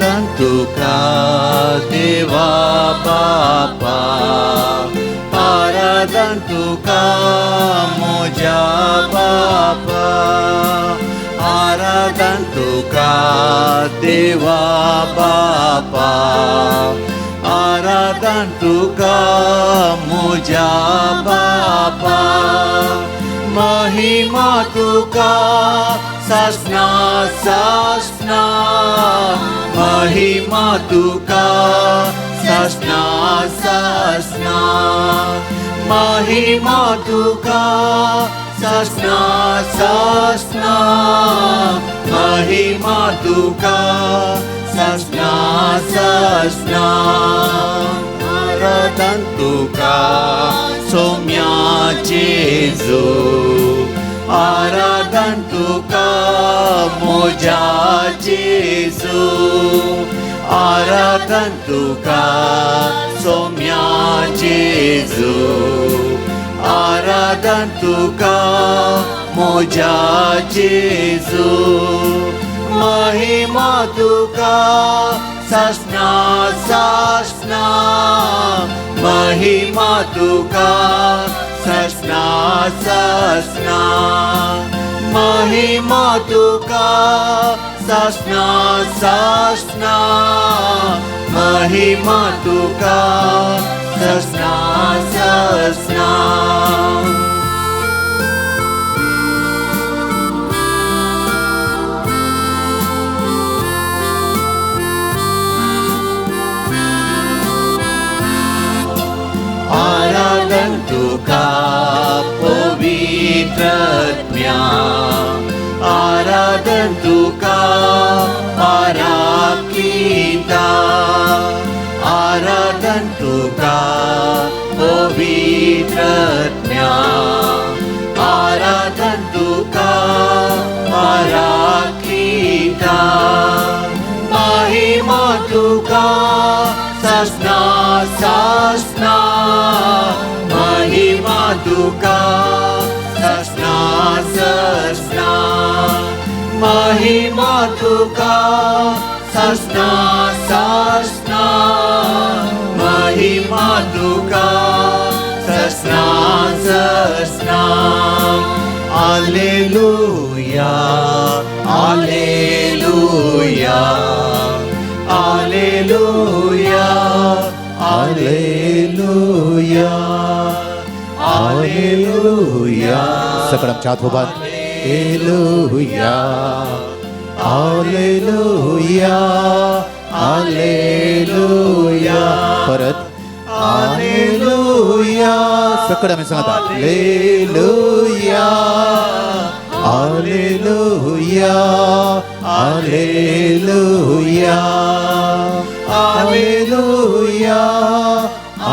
आराधन तुका देवा बापा, आराधन तुका म्हज्या बापा, आराधन तुका देवा बापा, आराधन तुका म्हज्या बापा, महिमा तुका सासना सासना, महिमा तुका सासना सासना, महिमा तुका सासना सासना, महिमा तुका सासना सासना, आराधन तुका सोम्या जेजू, आराधन तुका म्हज्या जेजू, आराधन तुका सोम्या जेजू, आराधन तुका म्हज्या जेजू, महिमा तुका सासना सासना, महिमा तुका सासना सासना, महिमा तुका सासना सासना, महिमा तुका सासना सासना। आराधन तुका पवित्र आत्म्या, आराधन तुका पराक्लिता, आराधन तुका पवित्र आत्म्या, आराधन तुका पराक्लिता, महिमा तुका सासना सासना, महिमा तुका सासना सासना, महिमा तुका सासना सासना, महिमा तुका सासना सासना। Alleluia, alleluia, alleluia, alleluia, alleluia. सकळ आमच्या हात उबार. Alleluia, alleluia, alleluia. परत आलेलुया. सकळ आमी सांगता alleluia, alleluia, alleluia, alleluia,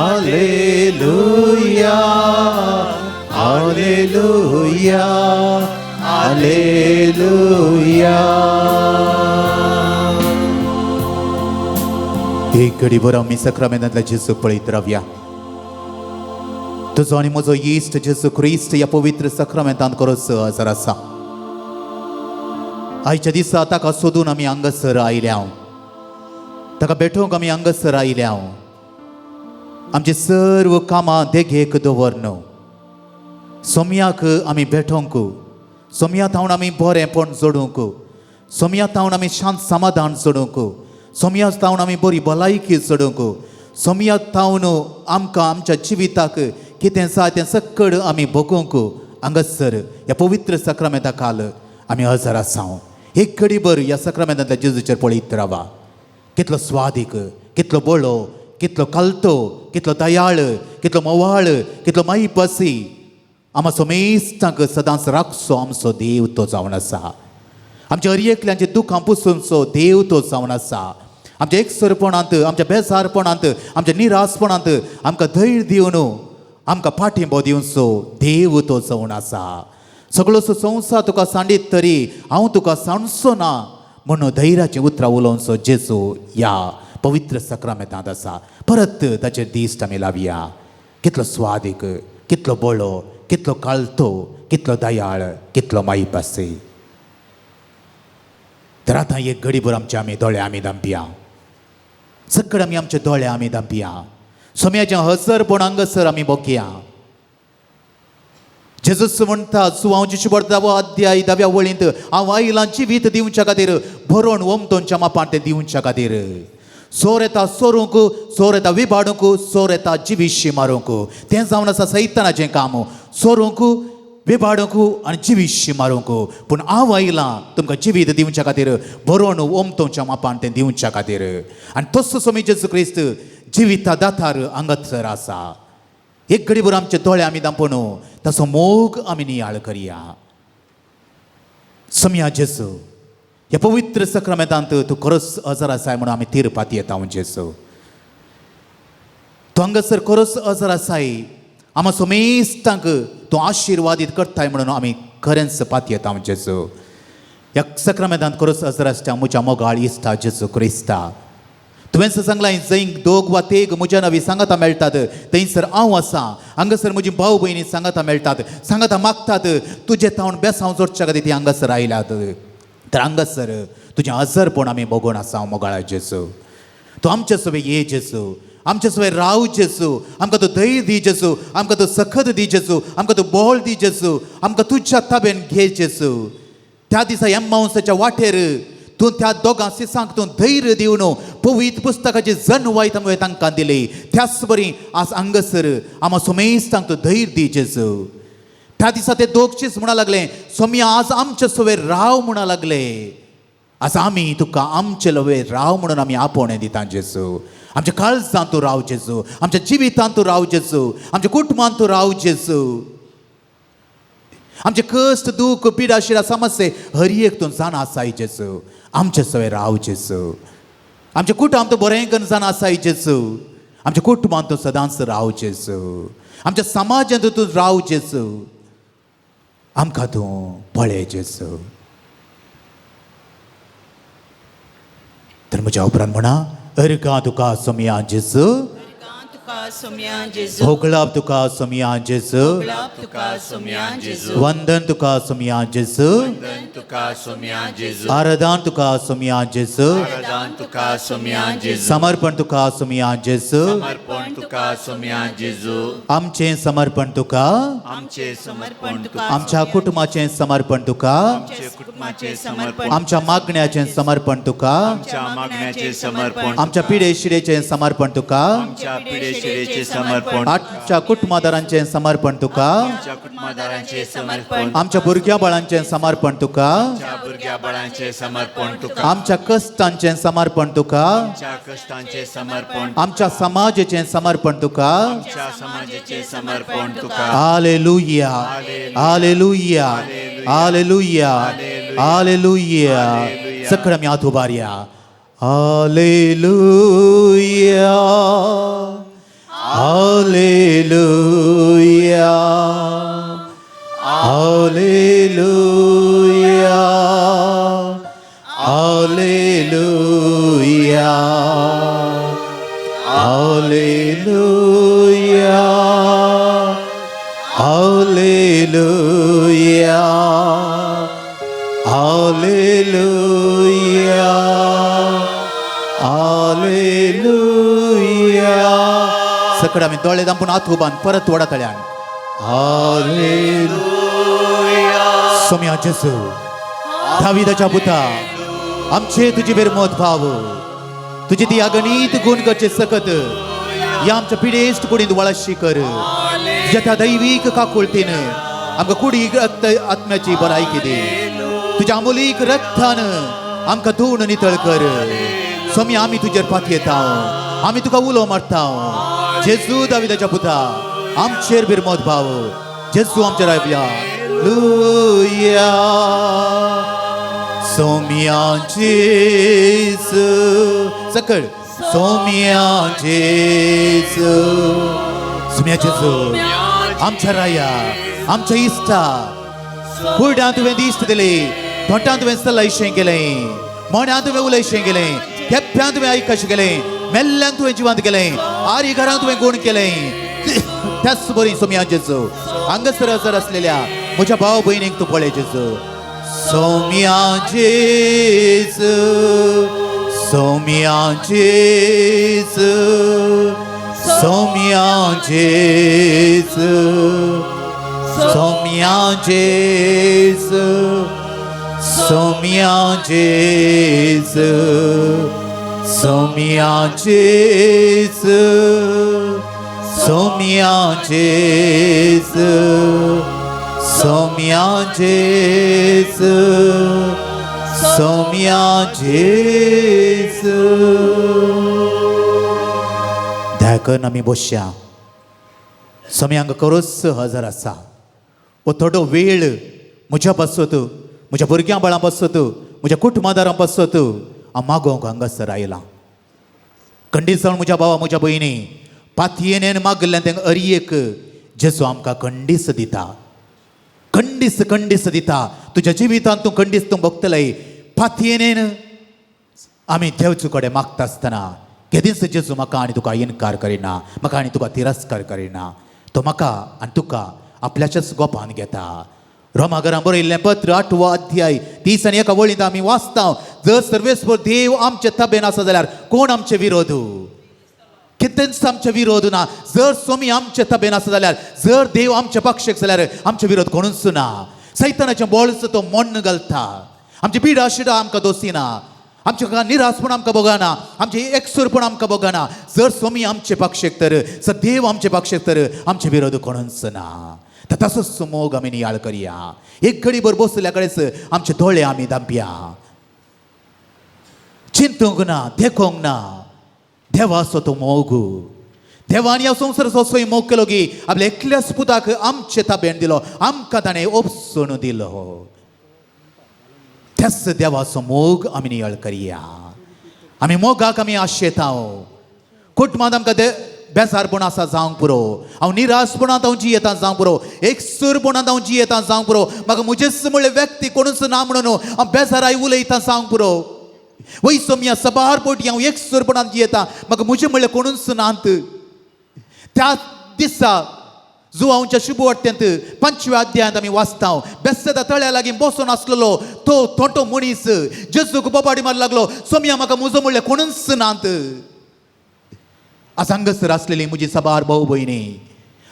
alleluia, alleluia, alleluia. एक घडीभर आमी सक्रामेंतांतल्या जेजूक पळयत रावया. तुजो आनी म्हजो इश्ट जेजू क्रिस्त ह्या पवित्र सक्रामेंतांत खरोच हजर आसा. आयच्या दिसा ताका सोदून आमी हांगासर आयल्या, ताका भेटोवंक आमी हांगासर आयल्या. आमची सर्व कामां देगेक दवर सोमयाक आमी भेटोवंक, सोमया थावन आमी बरेंपण जोडूंक, सोमया थावन आमी शांत समाधान जोडूंक, सोमया थावन आमी बरी भलायकी जोडूंक, सोमया थावन आमकां आमच्या जिविताक कितें जाय तें सक्कड आमी भोगूंक हांगासर ह्या पवित्र सक्रामेंता काल आमी हजर आसा. एक घडीभर ह्या सक्रामेंतांतल्या जेजूचेर पळयत रावा. कितलो स्वादीक, कितलो बळो, कितलो कालतो, कितलो दयाळ, कितलो मोवाळ, कितलो मायपासी आमा समेस्तांक सदांच राखचो आमचो देव तो जावन आसा. आमच्या हर एकल्यांचे दुखां पुसूनचो देव तो जावन आसा. आमच्या एकसरपणांत, आमच्या बेजारपणांत, आमच्या निरासपणांत आमकां धैर्य दिवन आमकां पाठिंबो दिवचो देव तो जावन आसा. सगळोसो संवसार तुका सांडीत तरी हांव तुका सांडचो ना म्हणून धैर्याचीं उतरां उलोवचो जेजू ह्या पवित्र सक्रामेंतांत आसा. परत ताचेर दिश्ट आमी लावया. कितलो स्वादीक, कितलो बळो, कितलो काळतो, कितलो दयाळ, कितलो मायपासी. तर आतां एक घडीभर आमचे आमी दोळे आमी धांपया. सकड आमी आमचे दोळे आमी धांपया, सोम्याचें हसरपण हांगासर आमी बोकया. जेजूस म्हणटा सुवांवची शुबर धावो अध्याय धाव्या वळींत, हांव आयलां जिवीत दिवच्या खातीर, भरोण ओमतोनच्या मापान तें दिवच्या खातीर. सोर येता सोरूंक, सोर येता विबाडूंक, सोर येता जिविशी मारूंक. तें जावन आसा सैतानाचें काम, सोरूंक, विबाडूंक आनी जिविशी मारूंक. पूण हांव आयलां तुमकां जिवीत दिवच्या खातीर, भरोण ओमतोनच्या मापान तें दिवच्या खातीर. आनी तसो सोमी जेजू क्रिस्त जिविता दातार हांगासर आसा. एक घडीभर आमचे दोळे आमी दांपून ताचो मोग आमी नियाळ करया. समया जेजू, ह्या पवित्र सक्रामेंतांत तूं खरोच हजर आसाय म्हणून आमी तिरपात येता. जेजू, तूं हांगासर खरोच हजर आसाय, आमा सोमेस्तांक तूं आशिर्वादीत करताय म्हणून आमी खरेंच पात येता. जेजू, ह्या सक्रामेंतांत खरोच हजर आसता म्हज्या मोगाळ इश्टा जेजू क्रिस्ता, तुवें सांगलां जंय दोग वा तेग म्हज्या नांवी सांगाता मेळटात थंयसर हांव आसा. हांगासर म्हजी भाव भयणी सांगाता मेळटात, सांगाता मागतात, तुजें तावन बेसांव जोडच्या खातीर ती हांगासर आयल्यात. तर हांगासर तुजें हजरपण आमी बगोवन आसा. मोगाळा जेजू, तूं आमच्या सवे ये जेजू, आमच्या सवे राव जेजू, आमकां तूं धैर्य दी जेजू, आमकां तूं सखत दी जेजू, आमकां तूं बोळ दी जेजू, आमकां तुज्या ताब्यान घे जेजू. त्या दिसा एम्मावंसाच्या वाटेर तूं त्या दोगां सिसांक तूं धैर्य दिवन पवित्र पुस्तकाची जनवाय तुवें तांकां दिली. त्याच बरी आज हांगासर आमा सोमेस्तांक तूं धैर्य दी जेजू. त्या दिसा ते दोग शीस म्हणा लागले, सोम्या आज आमचे सवे राव म्हणा लागले. आज आमी तुका आमचे लवे राव म्हणून आमी आपोवणें दिता जेजू. आमच्या काळजांत तूं राव जेजू, आमच्या जिवितांत तूं राव जेजू, आमच्या कुटुंबांत तूं राव जेजू. आमचे कश्ट, दूख, पिडा, शिरा, समस्ये हर एक तूं जाणा आसाय जेजू. आमचे सवे राव जेजू. आमच्या कुटुंब तूं बरें करून जाणा आसाय जेजू. आमच्या कुटुंबांत तूं सदांच राव जेजू. आमच्या समाजांत तूं राव जेजू. आमकां तूं पळय जेजू. तर म्हज्या उपरांत म्हणा, अर्गां तुका सोमया जेजू, होगळाप तुका सोमया जेजू, वंदन तुका सोमया जेजू, आराधन तुका सोमया जेजू, समर्पण तुका सोमया जेजू, आमचें समर्पण तुका, आमच्या कुटुंबाचें समर्पण तुका, आमच्या मागण्याचें समर्पण तुका, आमच्या पिडे शिडेचें समर्पण तुका, आमच्या कुटुंबादारांचें समर्पण तुका, आमच्या भुरग्या बाळांचें समर्पण तुका, आमच्या कश्टांचें समर्पण तुका, आमच्या समाजाचें समर्पण तुका. Hallelujah, hallelujah, hallelujah, hallelujah. सगळं आमी हात उबारया. Hallelujah, hallelujah, hallelujah, hallelujah, hallelujah, hallelujah, hallelujah, hallelujah. सकड आमी दोळे दांपून हात उबान परत वडा तळ्यान. हालेलुया. सोम्या जेजू, दाविदाच्या पुता, आमचे तुजी बेरमत भाव, तुजी ती अगणीत गुण करचे सकत या आमच्या पिडेस्ट कुडींत वळशी कर. तुज्या त्या दैवीक काकुळतीन आमकां कुडी आत्म्याची बरायकी दी. तुज्या अमोलीक रक्तान आमकां धुवन नितळ कर. सोमी आमी तुजेर पातयेता, आमी तुका उलो मारता. जेजू दाविदाच्या पुता, आमचेर बिरमत भाव, जेजू आमचेर आयव्या. लुया. सोम्या जेजू, सकळ सोम्या जेजू, सोम्या जेजू, आमच्या राया, आमच्या इश्टा, कुरड्यां तुवें दिश्ट दिली, थोंट्यां तुवें सलायशें केलें, मोण्या तुवें उलयशें केलें, केप्यां तुवें आयकशें केलें, मेल्ल्यान तुवें जिवंत केलें, आरी घरांत तुवें गुण केलें. त्याच बरी सोम्या जेजू, हांगासर हजर आसलेल्या म्हज्या भाव भयणीक तूं पळय जेजू. सोम्या जेजू, सोम्या जेजू, सोम्या जेजू, सोम्या जेजू, सोम्या जेजू, सोम्या जेजू, सोम्या जेजू, सोम्या जेजू, सोम्या जेजू. दया करून आमी बसया. सोम्यांक करोच हजर आसा. हो थोडो वेळ म्हज्या पासत, म्हज्या भुरग्यां बाळां पासत, म्हज्या कुटुंबादारां पासत हांव मागोवंक हांगासर आयलां. खंडीत जावन म्हज्या भावा, म्हज्या भयणी, पातयेन मागल्ल्यान तेंका अरयेक जेजू आमकां खंडीस दिता, खंडीस खंडीस दिता. तुज्या जिवितांत तूं खंडीस तूं भोगतलय. पातयेन आमी देवचे कडेन मागता आसतना केदींच जेजू म्हाका आनी तुका इनकार करिना, म्हाका आनी तुका तिरस्कार करिना. तो म्हाका आनी तुका आपल्याच्याच गोपान घेता. रोमाघरां बरयल्लें पत्र 8वो अध्याय 31 वळींत आमी वाचता, जर सर्वेस्पर देव आमचे तबेन आसा जाल्यार कोण आमचे विरोध? कितेंच आमचे विरोध ना. जर सोमी आमचे तबेन आसा जाल्यार, जर देव आमचे पक्षेक जाल्यार आमचे विरोध कोणूच ना. सैतानाचें बळच तो मोण्ण घालता. आमची पिडा शिडा आमकां दोसिना, आमचे निरासपण आमकां भोगना, आमचे एकसूरपण आमकां भोगना. जर सोमी आमचे पक्षेक तर, सर देव आमचे पक्षेक तर आमचे विरोध कोणूच ना. तर तसोच मोग आमी नियाळ करया. एक घडीभर बसल्या कडेच आमचे दोळे आमी धांपया. चिंतूंक ना, देखोंक ना, देवाचो तो मोग. देवान ह्या संवसाराचो असोय मोग केलो की आपल्या एकल्याच पुताक आमचे ताबेन दिलो, आमकां ताणें ओपसून दिलो. त्याच देवाचो मोग आमी नियाळ करया. आमी मोगाक आमी आशेता. कुटुंबांत आमकां बेजारपण आसा जावंक पुरो, हांव निराशपणांत हांव जियेता जावंक पुरो, एकसूरपणांत हांव जियेता जावंक पुरो, म्हाका म्हजेच म्हणले व्यक्ती कोणूच ना म्हणून हांव बेजाराय उलयता जावंक पुरो. वय सोमया, सबार पोटी हांव एकसूरपणांत जियेता, म्हाका म्हजें म्हणलें कोणूच नात. त्या दिसा जुवांवच्या शुभवार्तेंत 5व्या अध्यायांत आमी वाचता, बेस्तेदा तळ्या लागीं बसून आसलेलो तो थोंटो मनीस जेजूक बोबाडी मार लागलो, सोमया म्हाका म्हजो म्हणलें कोणूच नात. आज हांगासर आसलेली म्हजी सबार भाव भयणी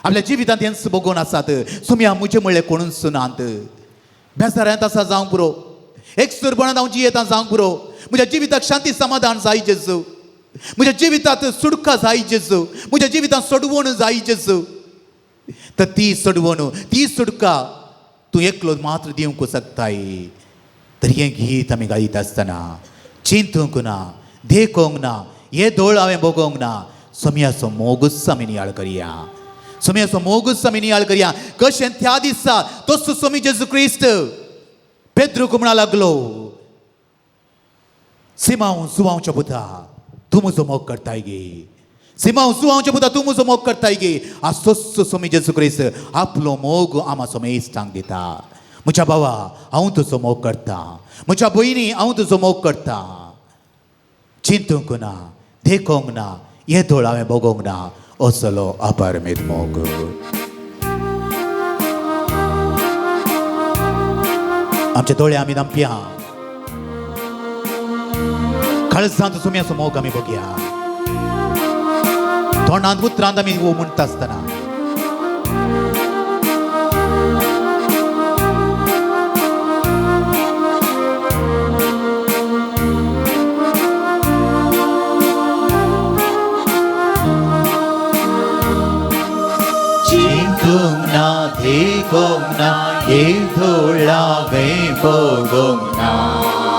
आपल्या जिवितांत हेंच बगोवन आसात, सोमया म्हजें म्हणलें कोणूच नात. बेजारांत आसा जावंक पुरो, एकसूरपणांत हांव जियेता जावंक पुरो, म्हज्या जिविताक शांती समाधान जाय जेजू, म्हज्या जिवितांत सुडका जाय जेजू, म्हज्या जिवितांत सोडवण जाय जेजू. तर ती सोडवण, ती सुटका तूं एकलो मात्र दिवंक शकताय. तर हें गीत आमी गायत आसतना चिंतूंक ना, देखोंक ना, हे दोळ हांवें भोगोंक ना, सोमयाचो मोगूच आमी नियाळ करया. सोमयाचो मोगूच आमी नियाळ करया. कशें त्या दिसा तसो सोमी जेजू क्रिस्त पेद्रूक म्हणा लागलो, सिमांव जुवांवच्या पुता तूं म्हजो मोग करताय गे, सिमांव जुवांवच्या पुता तूं म्हजो मोग करताय गे. आज तसो सोमी जेजू क्रिस्त आपलो मोग आमा सोमे इश्टांक दिता. म्हज्या भावा हांव तुजो मोग करता, म्हज्या भयणी हांव तुजो मोग करता. चिंतूंक ना, देखोंक ना, हे दोळ हांवें भोगोंक ना, असलो अपारमेत मोग. आमचे दोळे आमी धांपया, काळजांत सोम्याचो मोग आमी बघया. तोंडांत उतरांत आमी म्हणटा आसतना चिंतूंक ना, देखोंक ना, हे दोळावें भोगोंक ना.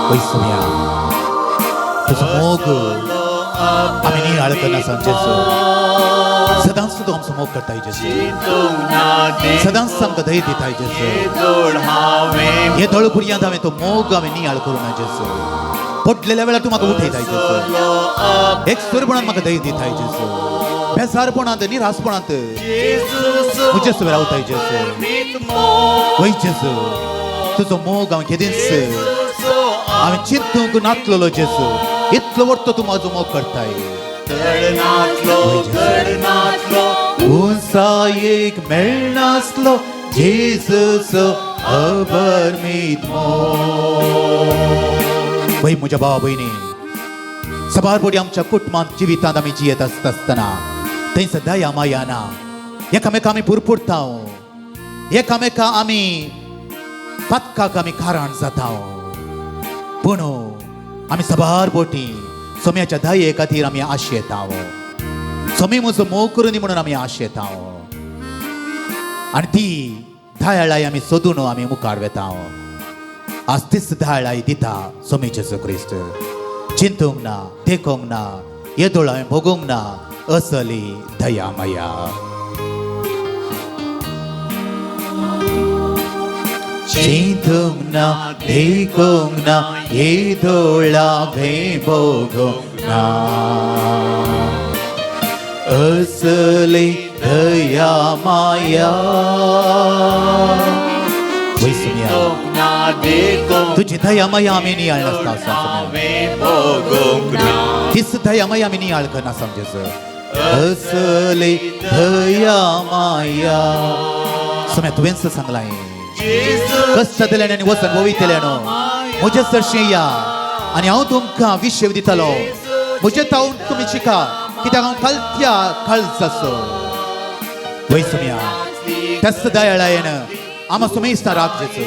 वय सोम्या, तुजो मोग आमी नियाळ करना जेजू. सदांच तूं आमचो मोग करताय जेजू, सदांच आमकां धैर्य दिताय जेजू. हे दोळ भुरग्यांत हांवें तो मोग हांवें नियाळ करूं ना जेजू. पडलेल्या वेळार तूं म्हाका उठयताय जेजू, एकसूरपणान म्हाका धैर्य दिताय जेजू, बेजारपणांत निरासपणांत म्हजे सुवें रावताय जेजू. वय जेजू, तुजो मोग हांवें केदींच हांवें चिंतूंक नातलेलो जेजू, इतलो वर्तो तूं म्हाजो मोग करताय. उंचायेक मेळनासलो जेजूचो अबरमीत मोग. वय म्हज्या भावा भयणी, सबार बोडी आमच्या कुटुंबांत जिवितांत आमी जियेत आसता आसतना थंयसर दया माया ना. एकामेका आमी पुरपुरता, एकामेका आमी पातकाक आमी कारण जाता. पूण आमी सबार बोटी सोम्याच्या दये खातीर आमी आशेता. सोमी म्हजो मोग करून म्हणून आमी आशेता आनी ती दयाळाय आमी सोदून आमी मुखार वेता. आज तीच दयाळाय दिता सोमी जेजू क्रिस्त. चिंतूंक ना, देखूंक ना, येदोळ हांवें भोगूंक ना असली दया माया. चिंतूंक ना, देखूंक ना, येदोळ हांवें भोगूंक ना असली दया माया. वय सोमया, तुजी दया माया आमी नियाळ नासता सोमया. तीच दया माया आमी नियाळ करना समजेच असली दया माया. सोम्या, तुवेंच सांगलाय, कश्ट जातल्यान आनी वचन वयतल्यान म्हजे सरशी या आनी हांव तुमकां विशेव दितलो. म्हजे तावन तुमी शिका, कित्याक हांव कालत्या काळजाचो. वय सोमया, त्याच दयाळायेन आमा सुमेस्ता राख जेजू,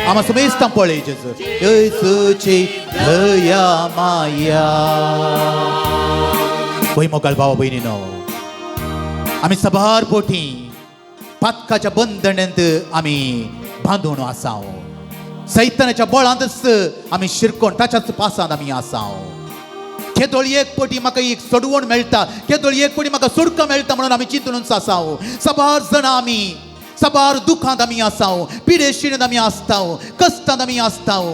आमा सुमेस्ता पळय जेजू. येसूची दया माया. वय मोगाळ भावा भयणीनो, आमी सबार बोटी पातकाच्या बंधनांत आमी बांदून आसाव. सैतानाच्या बळांतच आमी शिरकोण ताच्याच पासांत आमी आसाव. केदोळ एक पटी म्हाका एक सोडवण मेळटा, केदोळ एक पटी म्हाका सुडका मेळटा म्हणून आमी चिंतूनच आसाव. सबार जाणां आमी सबार दुखांत आमी आसाव, पिडेशिणेंत आमी आसताव, कश्टांत आमी आसताव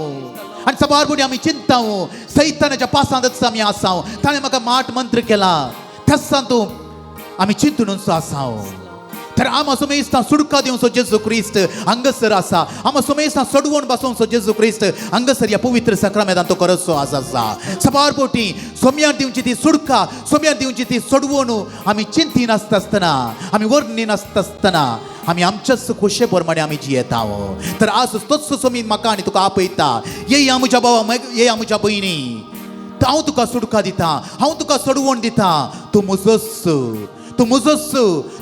आनी सबार पटी आमी चिंताव सैतानाच्या पासांतच आमी आसाव. ताणें म्हाका माट मंत्र केला, त्याच तूं आमी चिंतूनच आसाव. तर आमा सुमेस्तां सुडका दिवचो जेजू क्रिस्त हांगासर आसा. आमा सुमेस्तां सोडवण बसोवचो जेजू क्रिस्त हांगासर ह्या पवित्र सक्रामेंतान तो करचो आसा आसा. सबार पोटी सोम्यान दिवची ती सुडका, सोम्यान दिवची ती सोडवण आमी चिंती नासता आसतना, आमी वर्णी नासता आसतना आमी आमच्याच खोशे प्रमाणे आमी जियेता. तर आज तोच सोमी म्हाका आनी तुका आपयता, येया म्हज्या भावा, येया म्हज्या भयणी, हांव तुका सुडका दिता, हांव तुका सोडवण दिता. तूं म्हजोच, तूं म्हजोच.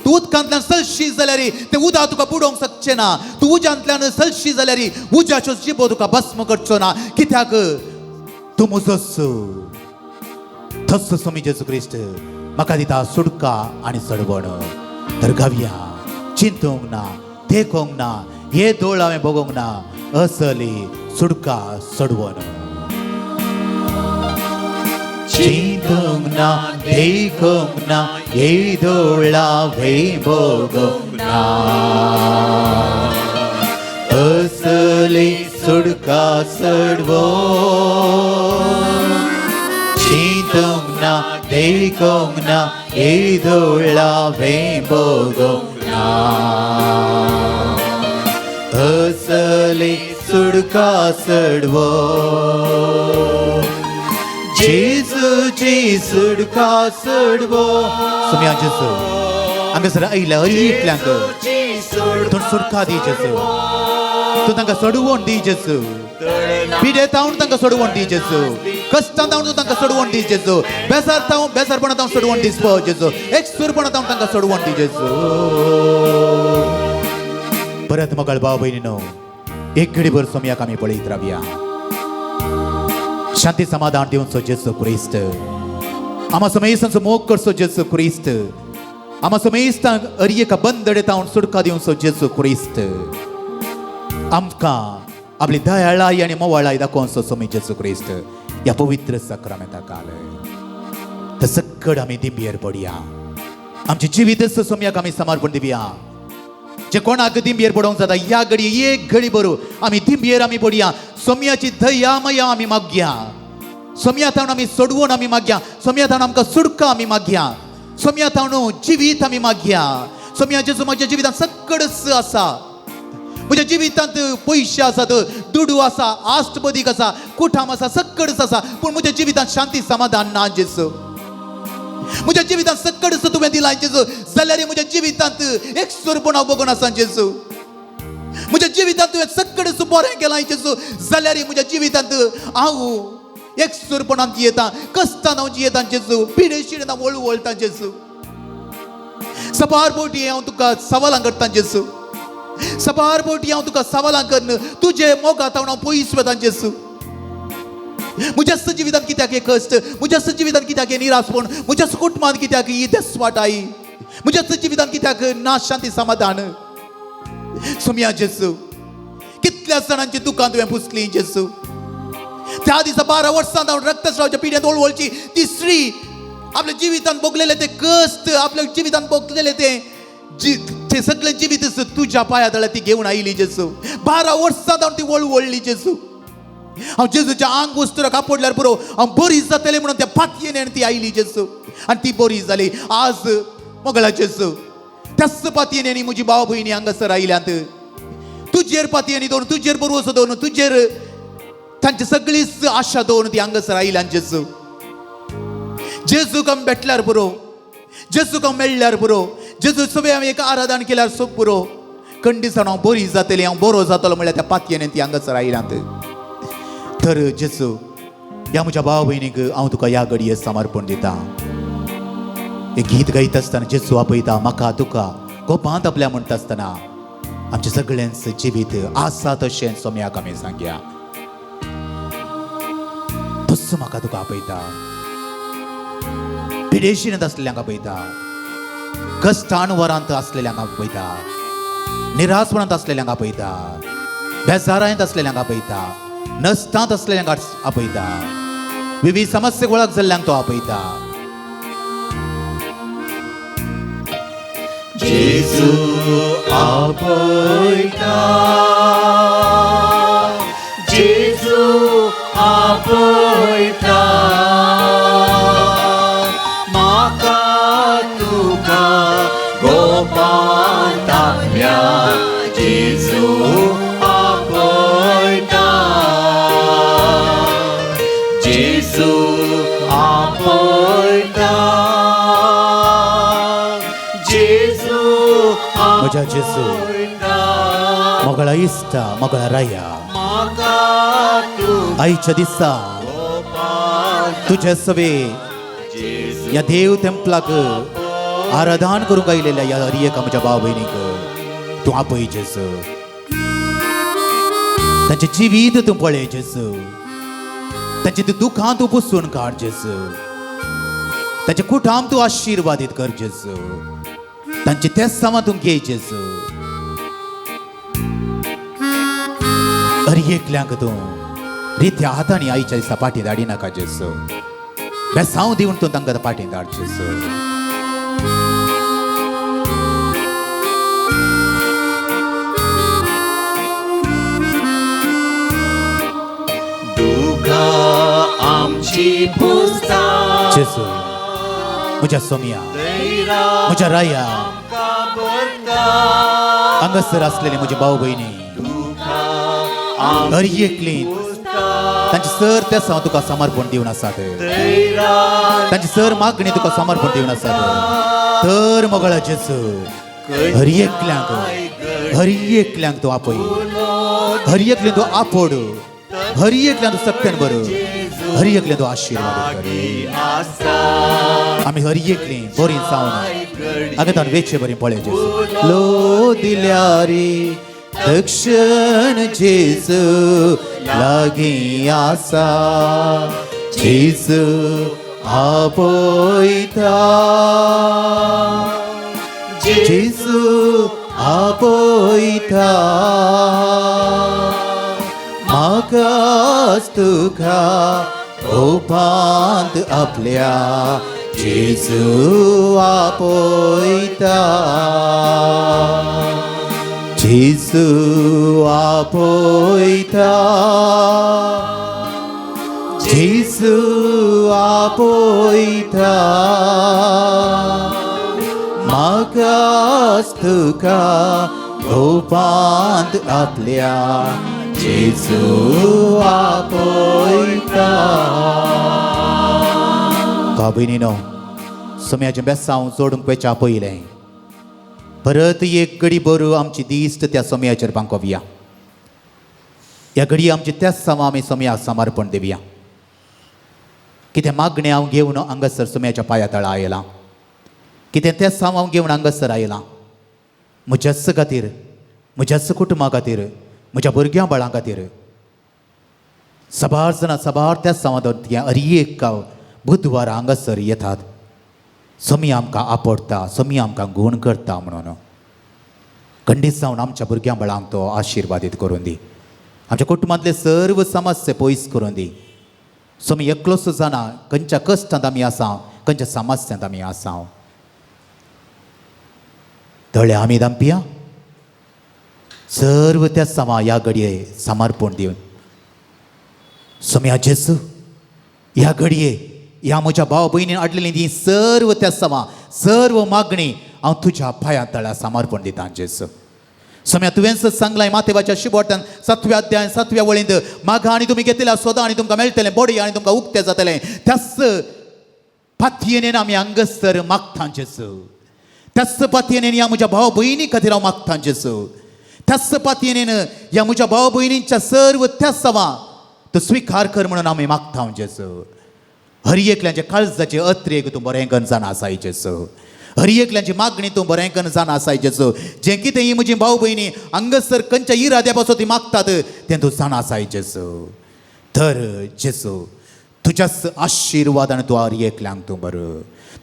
तूं उदकांतल्यान सलशी जाल्यार तें उदक तुका बुडोवंक शकचें ना. तूं उज्यांतल्यान सलशी जाल्यार उज्याच्यो जिबो तुका भस्म करचो ना, कित्याक तूं म्हजोच. तस स्वामी जेजू क्रिस्त म्हाका दिता सुडका आनी सडवण. तर गावया, चिंतूंक ना, देखूंक ना, हे दोळ हांवें भोगोंक ना असली सुडका सडवण. चिंतूंक ना, देखूंक ना, येदोळ हांवें भोगूंक ना असली सुडका सडवो. चिंतूंक ना, देखूंक ना, येदोळ हांवें भोगूंक ना असली सुडका सडवो. जेजूची सुडका सडवो. सोम्या जेजू, हांगासर आयल्या हर एकल्यांक तूं सुडका दी जेजू. तूं तांकां सोडवण दी जेजू. पिडे तावन तांकां सोडवण दी जेजू. कश्टां तावन तूं तांकां सोडवण दी जेजू. बेजार तावन, बेजारपणा तावन सोडवण दी जेजू. एक सुरपणा तावन तांकां सोडवण दी जेजू. परत मोगाळ भाव भयणीनो, एक घडीभर सोमयाक आमी पळयत रावया. शांती समाधान दिवचो जेजू क्रिस्त. आमा समेस्तांचो मोग करचो जेजू क्रिस्त. आमा समेस्तांक हर एका बंदडे तावन सुटका दिवचो जेजू क्रिस्त. आमकां आपली दयाळाय आनी मोवाळाय दाखोवचो सोमी जेजू क्रिस्त ह्या पवित्र सक्रामेंता काल. तर सक्कड आमी दिंबयेर पडया, आमचे जिवीत सोमयाक आमी समर्पण दिवया. जे कोणाक दिंबयेर पडोवंक जाता ह्या घडी एक घडी बरो आमी दिंबयेर आमी पडया. सोमयाची दया माया आमी मागया. सोमया तावन आमी सोडवण आमी मागया. सोमया तावन आमकां सुडका आमी मागया. सोमया तावन जिवीत आमी मागया. सोमया जेजू, म्हज्या जिवितांत सक्कडच आसा. म्हज्या जिवितांत पयशे आसात, दुडू आसा, आस्ट बदीक आसा, कुठाम आसा, सक्कडच आसा, पूण म्हज्या जिवितांत शांती समाधान ना जेजू. म्हज्या जिवितांत सक्कडच तुवें दिलां जेजू, जाल्यार म्हज्या जिवितांत एक सुरपण हांव बघून आसा जेजू. म्हज्या जिवितांत तुवें सक्कडच बरें केलां जेजू, जाल्यार म्हज्या जिवितांत हांव एकसूरपणान जियेता, कश्टान हांव जियेता जेजू, पिडेशीण हांव वळवळटा जेजू. सबार बोटी हांव तुका सवालां करता जेजू, सबार बोटी हांव तुका सवालां करन तुजे मोगात हांव पयस वता जेजू. म्हज्या जिवितांत कित्याक हे कश्ट, म्हज्या जिवितांत कित्याक हे निराशपण, म्हज्या कुटुंबांत कित्याक ही देसवाटाय, म्हज्या जिवितांत कित्याक ना शांती समाधान. सोमया जेजू, कितल्या जाणांची दुकान तुवें पुसली जेजू. त्या दिसा 12 वर्सां हांव रक्तस्रावाच्या पिड्यांत वळवळची ती स्त्री आपल्या जिवितांत भोगलेले ते कश्ट, आपल्या जिवितांत भोगलेले ते ते सगळे जिवीत तुज्या पांया तळ्या ती घेवन आयली जेजू. 12 वर्सां हांव ती वळवळली जेजू. हांव जेजूच्या आंग वस्तुराक आपडल्यार पुरो हांव बरी जातलें म्हणून त्या पातयेन ती आयली जेजू, आनी ती बरी जाली. आज मोगळा जेजू, त्याच पातयेन म्हजी भाव भयणी हांगासर आयल्यांत. तुजेर पातयेनी दवरून, तुजेर बरोवचो दवरून, तुजेर तांची सगळीच आशा दवरून ती हांगासर आयल्यान जेजू. जेजूक आमी भेटल्यार पुरो, जेजूक हांव मेळ्ळ्यार पुरो, जेजू सगळें हांवें एक आराधन केल्यार सोप पुरो, कंडिशन हांव बरी जातली, हांव बरो जातलो म्हणल्यार त्या पातयेन ती हांगासर आयल्यांत. तर जेजू, ह्या म्हज्या भाव भयणीक हांव तुका ह्या घडये समर्पण दिता. एक गीत गायता आसतना जेजू आपयता म्हाका तुका गोपांत आपल्या म्हणटा आसतना आमचें सगळ्यांच जिवीत आसा तशें सोम्याक आमी सांगया. तस्सो म्हाका तुका आपयता, पिडेशींत आसलेल्यांक आपयता, कश्टान वरांत आसलेल्यांक आपयता, निराशपणांत आसलेल्यांक आपयता, बेजारांत आसलेल्यांक आपयता, नश्टांत आसलेल्यांक आपयता, विविध समस्ये वळख जाल्ल्यांक तो आपयता. जेजू आपयता, जेजू आपयता, म्हाका तुका गोपांत आपल्या जेजू आपयता, जेजू आपयता, जेजू म्हज्या जेजू, आपयता, मोगळा इश्टा, मोगळा राया, म्हाका तुका आयच्या दिसा गोपांत तुजे सवे जेजू ह्या देव तेंपलाक आराधन करूंक आयलेल्या ह्या हर एका म्हज्या भाव भयणीक तूं आपय जेजू. तांचें जिवीत तूं पळय जेजू, तांचें तूं दुखां तूं पुसून काड जेजू, तांचें कुटाम तूं आशिर्वादीत कर जेजू, तांचें तेसांवां तूं घे जेजू. हर एकल्यांक तूं रित्या हातांनी आयच्या दिसा पाटी धाडिनाका जेजू, बेसांव दिवन तूं तांकां पाटी धाड जेजू. दुखां आमची पुसता, जेजू म्हज्या सोमया, दैरा म्हज्या राया, आमकां भरता, हांगासर आसलेले म्हजे भाव भयणी दुखां हर एकली पुसता, तांचे सर तेसांव हांव तुका समर्पण दिवन आसात, दैरा तांची सर मागणी तुका समर्पण दिवन आसात. तर मोगळा जेजू, हर एकल्यांक, हर एकल्यांक तूं आपय, हर एकल्यान तूं आपोड, हर एकल्यान तूं सत्यान बरो, हर एकल्यान तूं आशिर्वाद कर. आसा आमी हर एकली बरी जावन आगे वेचे बरी पळय जेजू. लो दिल्यारी दक्षिण जेजू लागीं आसा, जेजू आपयता, जेजू आपयता, म्हाकाच तुका गोपांत आपल्या जेजू आपयता, जेजू आपयता, जेजू आपयता, म्हाकाच तुका गोपांत आपल्या जेजू आपयता. भाव भयणीनो, सोम्याचें बेसांव जोडूंक वेच्या पयलें परत एक घडी बरो आमची दिश्ट त्या सोम्याचेर बांकोवया. ह्या घडी आमची त्याच सामा आमी सोम्याक समर्पण दिवया. कितें मागणें हांव घेवन हांगासर सुम्याच्या पांया तळा आयलां, कितें तें हांव घेवन हांगासर आयलां, म्हज्याच खातीर, म्हज्याच कुटुंबा खातीर, म्हज्या भुरग्यां बाळां खातीर. सबार जाणां सबार त्या समाधान हर एक बुधवार हांगासर येतात. सोमी आमकां आपडटा, सोमी आमकां गूण करता म्हणून खंडीत जावन आमच्या भुरग्यां बाळांक तो आशिर्वादीत करून दी. आमच्या कुटुंबांतले सर्व समस्या पयस करून दी. सोमी एकलोच जाणा खंयच्या कश्टांत आमी आसा, खंयच्या समस्यांत आमी आसा. तळे आमी दामपिया सर्व त्या समा ह्या घडये समर्पण दिवन सोम्या जेजू ह्या घडये ह्या म्हज्या भाव भयणीन हाडलेली ती सर्व त्या समा सर्व मागणी हांव तुज्या पांया तळा समर्पण दिता जेजू. सोम्या तुवेंच सांगलाय मातेवाच्या शिबोटान 7व्या अध्याय 7व्या वळींत, मागा आनी तुमी घेतल्या, सोदा आनी तुमकां मेळटलें, बोडी आनी तुमकां उक्तें जातलें. त्याच पातयेन आमी हांगासर मागता जेजू. त्याच पातयेन ह्या म्हज्या भाव भयणी खातीर हांव मागता जेजू. त्याच पातयेन ह्या म्हज्या भाव भयणींच्या सर्व त्या सवा तूं स्विकार कर म्हणून आमी मागता जेजू. हर एकल्याच्या काळजाचे अत्रेक तूं बरें करून जाणा आसाय जेजू. हर एकल्याची मागणी तूं बरें करून जाणा आसाय जेजू. जें कितें ही म्हजी भाव भयणी हांगासर खंयच्या इराद्या पासून ती मागतात तें तूं जाणा आसाय जेजू. तर जेजू तुज्याच आशिर्वादान तूं हर एकल्यांक तूं बरो,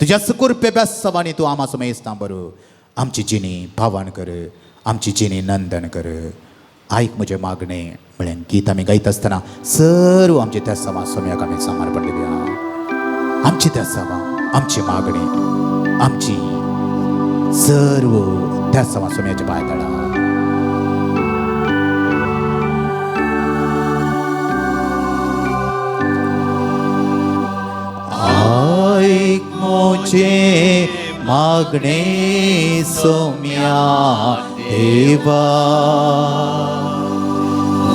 तुज्याच कृपे बेसवानी तूं आमा समेस्तां बरो. आमची जिणी पावन कर, आमची जिणी नंदन कर. आयक म्हजें मागणें म्हळ्यार गीत आमी गायता आसतना सर्व आमचे त्या सवा सोम्याक आमी समर्पण दिवया. आमची त्या सवा, आमची मागणी, आमची सर्व त्या सवा सोम्याच्या पांया तळा. आयक म्हजें मागणें सोम्या देवा,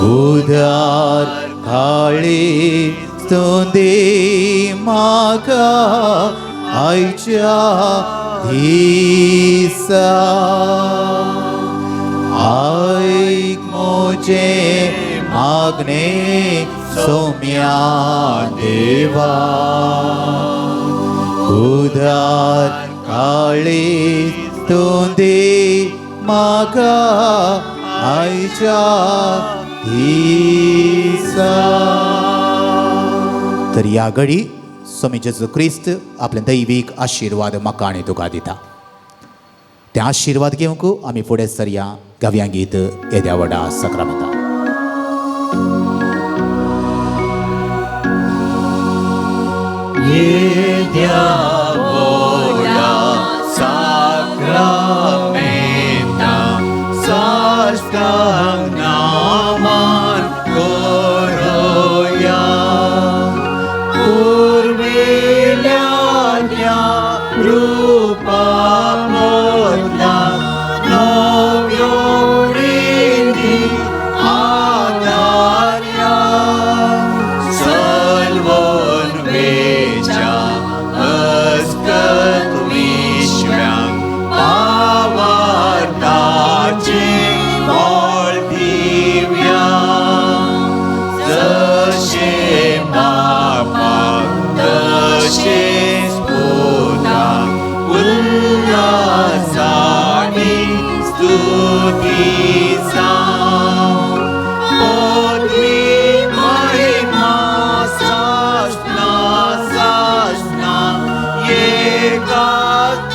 उदार काळी तुंदी म्हाका आयच्या दिसा. आयक म्हजें मागणें सोम्या देवा, उदार काळी तुंदी म्हाका आयच्या दिसा. तर ह्या घडी स्वामी जेजू क्रिस्त आपले दैवीक आशिर्वाद म्हाका आनी तुका दिता. ते आशिर्वाद घेवंक आमी फुडें सरया गावया गीत येद्या व्हडा सक्रामेंता. येद्या व्हडा साक्रामेंता साश्टांग नामान करोया, पुर्विल्ल्या रुपा बदला नव्यो रिती आदार्या, सलवण वेच्या अस्कत विश्व्यांक पावार्ताचें मोल दिव्या, जशें बापाक तशेंच पुताक उल्हासांनी स्तुती जावं. पदवी महिमा सासना सासना एका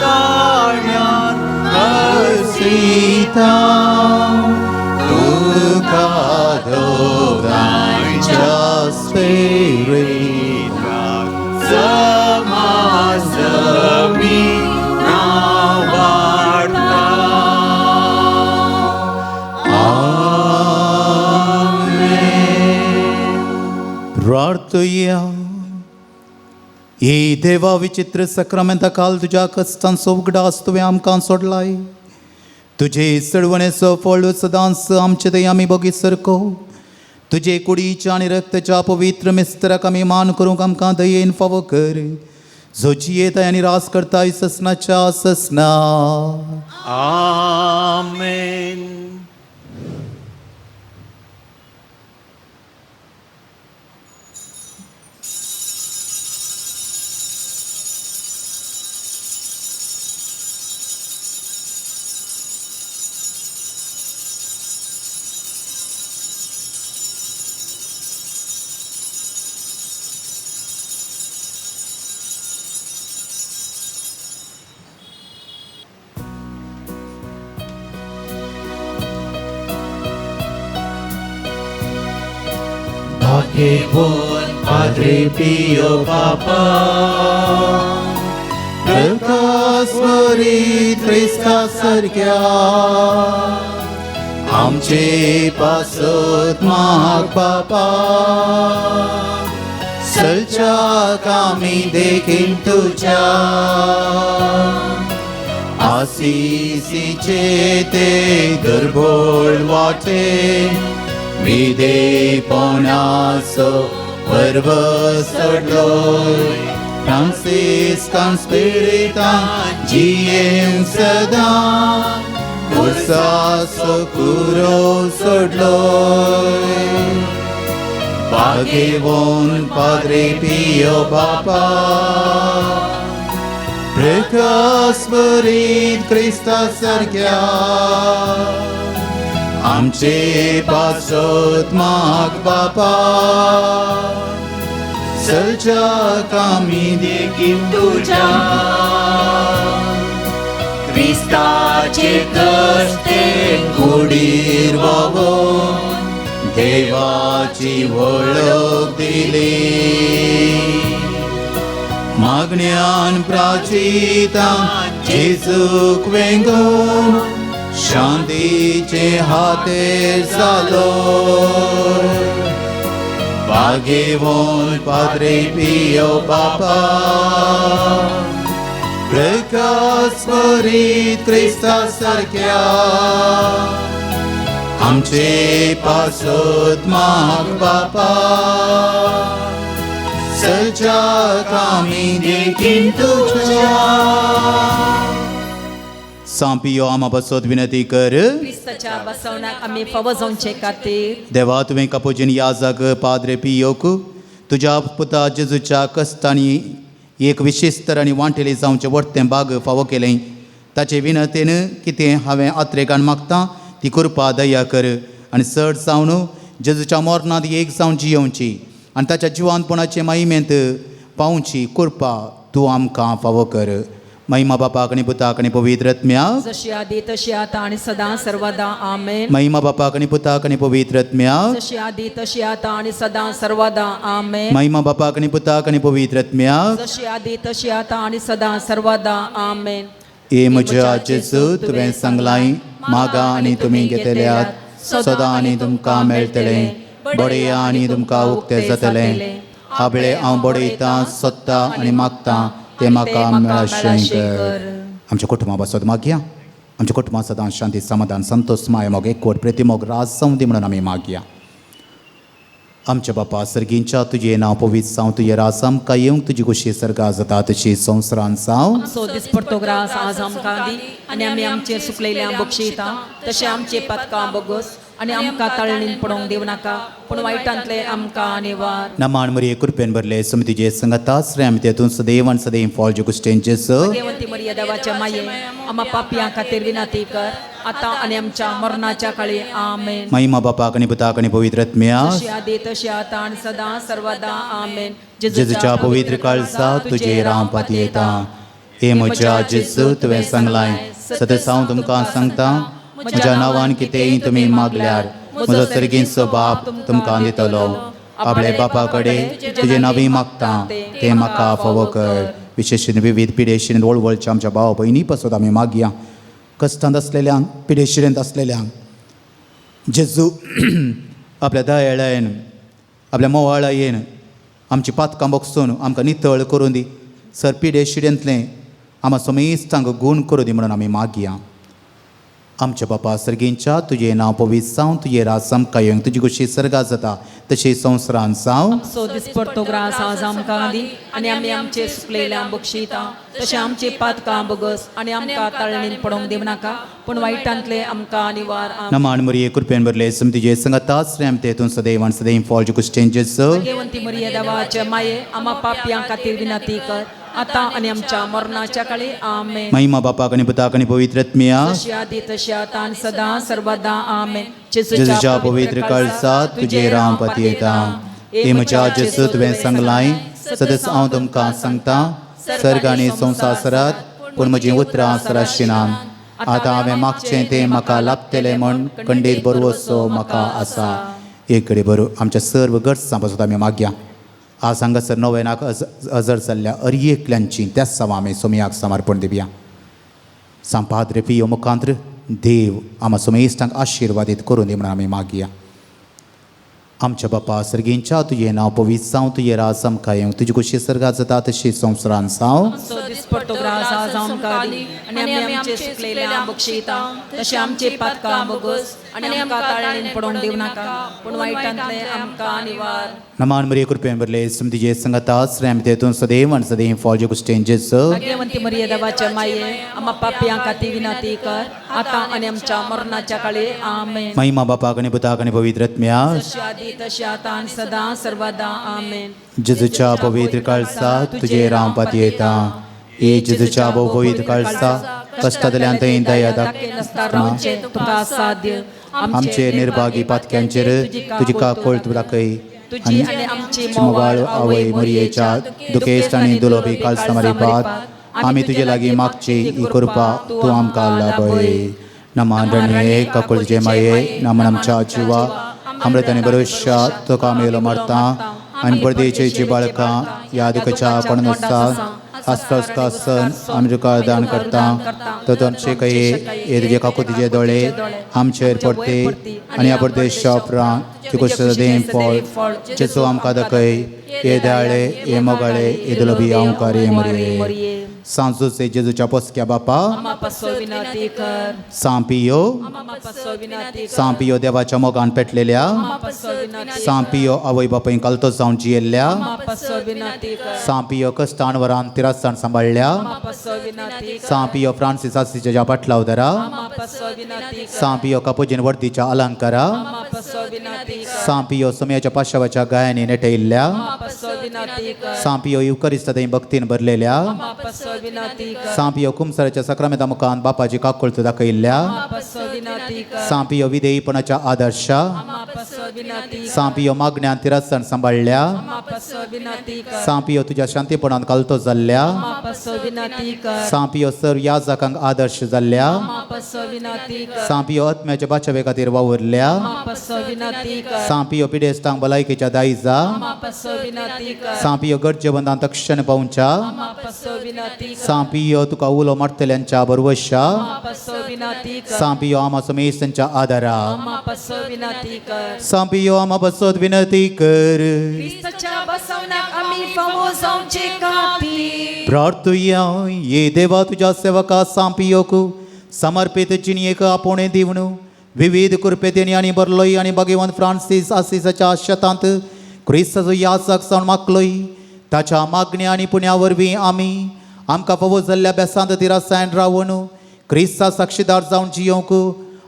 ताळ्यान हसिता तुका दोगांयच्या स्पिरिटाक समासमी नांवाडटा. आमेन. प्रार्थया. हे देवा विचित्र सक्रामेंता काल तुज्या कश्टांचो उगडास तुवें आमकां सोडलाय. तुजे सळवणेचो फळ सदांच आमचे थंय आमी बोगी सरको. तुजे कुडीच्या आनी रक्ताच्या पवित्र मिस्तराक आमी मान करूंक आमकां दयेन फावो कर, जो जियेताय आनी रास करताय ससनाच्या ससना. आमेन. भाग्यवान पाद्रे पियो बापा, प्रकाशवरी क्रिस्ता सारक्या आमचे पासत माग बापा, सलच्याक आमी देखीन तुज्या आसिसीचे ते दुर्बोळ वाटे विदेपणाचो पर्व सोडलोय फ्रांसिस्कान स्पिरितान जियेवंक सदां पुरसाचो कुरो सोडलोय भाग्यवान पाद्रे पियो बापा, प्रकाशवरीत क्रिस्ता सारक्या आमचे पासत माग बापा, सलच्याक आमी देखीन तुज्या क्रिस्ताचे कश्टे कुडीर वागोवन देवाची वळख दिली मागण्यान प्राचितान जेजूक वेंगोवन शांतीचे हातेर जालो भाग्यवान पाद्रे पियो बापा, प्रकाशवरीत क्रिस्ता सारक्या आमचे पासत माग बापा, सलच्याक आमी देखीन तुज्या. सांपियो आमा पासत विनंती कर. क्रिस्ताच्या बसवण्याक आमी फावो जावचे खातीर. देवा, तुवें कापोजीन याजक पाद्रे पियोक तुज्या पुता जेजूच्या कश्टांनी एक विशेश आनी वांटेली जावचें वडतें बाग फावो केलें. ताचे विनंतेन कितें हांवें आत्रेकान मागता ती कृपा दया कर आनी चड जावन जेजूच्या मरणांत एक जावन जियोवची आनी ताच्या जिवानपणाचे महिमेंत पावची कृपा तूं आमकां फावो कर. महिमा बापाक आनी पुताक आनी पवित्र आत्म्याक, जशी आदी तशी आता आणि सदा सर्वदा. आमेन. महिमा बापाक आनी पुताक आनी पवित्र आत्म्याक, जशी आदी तशी आता आणि सदा सर्वदा. आमेन. महिमा बापाक आनी पुताक आनी पवित्र आत्म्याक, जशी आदी तशी आता आणि सदा सर्वदा. आमेन. ए म्हज्या जेजू, तुवें सांगलाय मागा आनी तुमी घेतल्यात, सदां आनी तुमकां मेळटलें, बडया आनी तुमकां उक्तें जातलें. आबळे हांव बडयतां, सोदतां आनी मागतां तें म्हाका मेळाशें कर. आमच्या कुटुंबा पासत मागया. आमच्या कुटुंबां सदां शांती, समाधान, संतोष, माया, मोग, एकवट, प्रिती, मोग, राज जावं दी म्हणून आमी मागया. आमच्या बापा सर्गींच्या, तुजें नांव पवित्र जावं, तुजें राज आमकां येवंक, तुजी खुशी सर्गा जाता तशी संवसारान जावं. आमचो दिसपडतो ग्रास आज आमकां दी आनी आमी आमचेर सुकलेल्या बक्षिता तशें आमचे पातकां बोगस आनी आमकां ताळणीन पडोवंक दिवं नाका, पूण वायटांतले आमकां निवार. नमान मरिये, कृपेन भरले, सम तुजे संगता, श्रेय आमी तेतून सदैव आनी सदैव फॉल गुस्टेन जेजू. देवंती मरिया, देवाच्या माये, आमा पापयां खातीर विनंती कर, आता आनी आमच्या मरणाच्या काळी. आमेन. महिमा बापाक आनी पुताक आनी पवित्र आत्म्याक, जशी आदी तशी आता आणि सदा सर्वदा. आमेन. जेजूच्या पवित्र काळजा तुजेर हांव पातयेता. हे म्हज्या जेजू, तुवें सांगलाय, सदस हांव तुमकां सांगता, म्हज्या नांवान कितेंय तुमी मागल्यार म्हजो सर्गींचो बाप तुमकां दितलो. आपले बापा कडेन तुजें नांवूय मागता तें म्हाका फावो कर. विशेश विविध पिडेशिरेंत वळवळच्या आमच्या भाव भयणी पासत आमी मागया. कश्टांत आसलेल्यांक, पिडेशिरेंत आसलेल्यांक जेजू आपल्या दयाळायेन, आपल्या मोवाळायेन आमची पातकां बगसून आमकां नितळ करून दी. सर पिडेशिरेंतलें आमा समेस्तांक गूण करूं दी म्हणून आमी मागया. आमच्या बापा सर्गींच्या, तुजें नांव पवित्र जावं, तुजें राज आमकां येवंक, तुजी खुशी सर्गा जाता तशी संवसारान जावं. आमचो दिसपडतो ग्रास आज आमकां दी आनी आमी आमचे सुकलेल्या बक्षिता तशें आमचे पातकां बोगस आनी आमकां ताळणीन पडोवंक दिवं नाका, पूण वायटांतले आमकां निवार. आमेन. नमान मरिये, कृपेन भरले, सम तुजे संगता, श्रेय तेतून सदैव आनी सदैव फॉल गुस्टेन जेजू. देवंती मरिया, देवाचे माये, आमा पापयां खातीर विनंती कर, आता आनी आमच्या मरणाच्या काळी. आमेन. महिमा बापाक आनी पुताक आनी पवित्र आत्म्याक, जशी आदी तशी आता आनी सदा सर्वदा. आमेन. जेजूच्या पवित्र काळजा तुजेर हांव पातयेता. हे म्हज्या जेजू, तुवें सांगलाय, सदस हांव तुमकां सांगता, सर्ग आनी संवसार सरात, पूण म्हजीं उतरां सराशिना. आतां हांवें मागचें तें म्हाका लाभतलें म्हण खंडीत बरवसो म्हाका आसा. एक घडी बरो आमच्या सर्व गरजां पासत आमी मागया. आज हांगासर नव्यानाक अजर जाल्ल्या अरयेकल्यांची त्याच सवा आमी सोमयाक समर्पण दिवया. सांपाद्रे पियो मुखांत्र देव आमा सोमेस्तांक आशिर्वादीत करून दी म्हणून आमी मागया. आमच्या बापा सर्गींच्या तुजें नांव पवित्र जावं, तुजें राज आमकां येवं, तुजी खोशी सर्गात जाता तशी संवसारांत जावं. आमचो दिसपट्टो ग्रास आज आमकां दी आनी आमी आमचे सुकलेल्या बक्षिता तशें आमचे पातकां बोगस आनी आमकां ताळणीन पडोवंक दिवं नाका पूण वायटांतले आमकां निवार. नमान मरिये कृपेन भरले तुजे संगता श्रेम तेतून सदैव आनी सदैव फॉल कुस्टेन जेजू. भाग्यवंती मरिये देवाच्या माये आम्हा पापयां खातीर विनंती कर आतां आनी आमच्या मरणाच्या काळी. आमेन. महिमा बापाक आनी पुताक आनी पवित्र आत्म्याक जशी आदी तशी आतां आनी सदां सर्वदा. आमेन. जेजूच्या पवित्र काळसा तुजेर हांव पातयेता. ए जेजूच्या भोव पवित्र काळसा कश्टांतल्यान थंय दया दाखयनासतना दाखयता. रावचें तुका साध्य. आमचे निर्भागी पातक्यांचेर तुजी काकूळट दाखय तुजी आनी आनी आमची मोगाळ आवय मरियेच्या दुखेस्त आनी दुलोबी काळसा मारिपात आमी तुजे लागीं मागची ही कृपा तूं आमकां लाभय. नमान रणये काकुळचे माये नमन आमच्या जिवा अमृत आनी भरोश्या तुका मेलो मारता आनी परदेशेची बाळकां ह्या दुखच्या कोण नासता आसकासन आमी तुका दान करता. तो तुमचे कये हे तुजे काकुतीचे दोळे आमचेर पडते आनी ह्या परदेशा उपरांत तुका सदैव फळ जेचो आमकां दाखय. हे दयाळे हे मोगाळे हे दुलबी अंकारे मरिये. सांजोसे जेजूच्या पोसक्या बापा आम्हा पासो विनंती कर. सांपियो आम्हा पासो विनंती कर. सांपियो देवाच्या मोगान पेटलेल्या आम्हा पासो विनंती कर. सांपियो आवय बापायन कालतो जावन जियेल्ल्या आम्हा पासो विनंती कर. सांपियो कश्टान वरान तिरासान सांबाळ्ळ्या आम्हा पासो विनंती कर. सांपियो फ्रांसीस आसीच्या पाटलावदारा आम्हा पासो विनंती कर. सांपियो कापुजीन वर्दीच्या अलंकारा आम्हा पासो विनंती कर. सांपियो सोमयाच्या पाशावाच्या गायांनी नेटयिल्ल्या आम्हा पासो विनंती कर. सांपियो युकरिस्तांत भक्तीन भरलेल्या आम्हा पासो विनंती कर. सांपियो कुमसराच्या सक्रामेता मुखान बापाची काकुळत दाखयिल्ल्या आम्हा पासो विनंती कर. सांपियो विधेयीपणाच्या आदर्शा आम्हा पासो विनंती कर. सांपियो मागण्यान तिरासन सांबाळ्ळ्या आम्हा पासो विनंती कर. सांपियो तुज्या शांतीपणान कालतो जाल्ल्या आम्हा पासो विनंती कर. सांपियो सर याजकांक आदर्श जाल्ल्या आम्हा पासो विनंती कर. सांपियो आत्म्याच्या बाचावे खातीर वावुरल्या आम्हा पासो विनंती कर. सांपियो पिडेस्तांक भलायकेच्या दायजा आम्हा पासो विनंती कर. सांपियो गरजेवंतांक तक्षण पावच्या आम्हा पासो विनंती कर. सांपियो तुका उलो मारतल्यांच्या बरवशा आम्हा पासो विनंती कर. सांपियो आमा समेस्तांच्या आदारा आम्हा पासो विनंती कर. सांपियो आमा बसोत विनंती कर. क्रिस्ताच्या बसवण्याक आम्ही फावो जावचे खातीर प्रार्थुया. ये देवा तुज्या सेवका सांपियोक समर्पित जिणयेक आपोवणें दिवन विविध कृपेतेनी आनी बरलोय आनी भगवान फ्रांसीस आसिसाच्या शतांत क्रिस्ताचो याचक जावन मागलोय. ताच्या मागण्या आनी पुण्या वरवीं आमी आमकां फावो जाल्ल्या बेसांत तिरासायन रावन क्रिस्ता साक्षीदार जावन जियोंक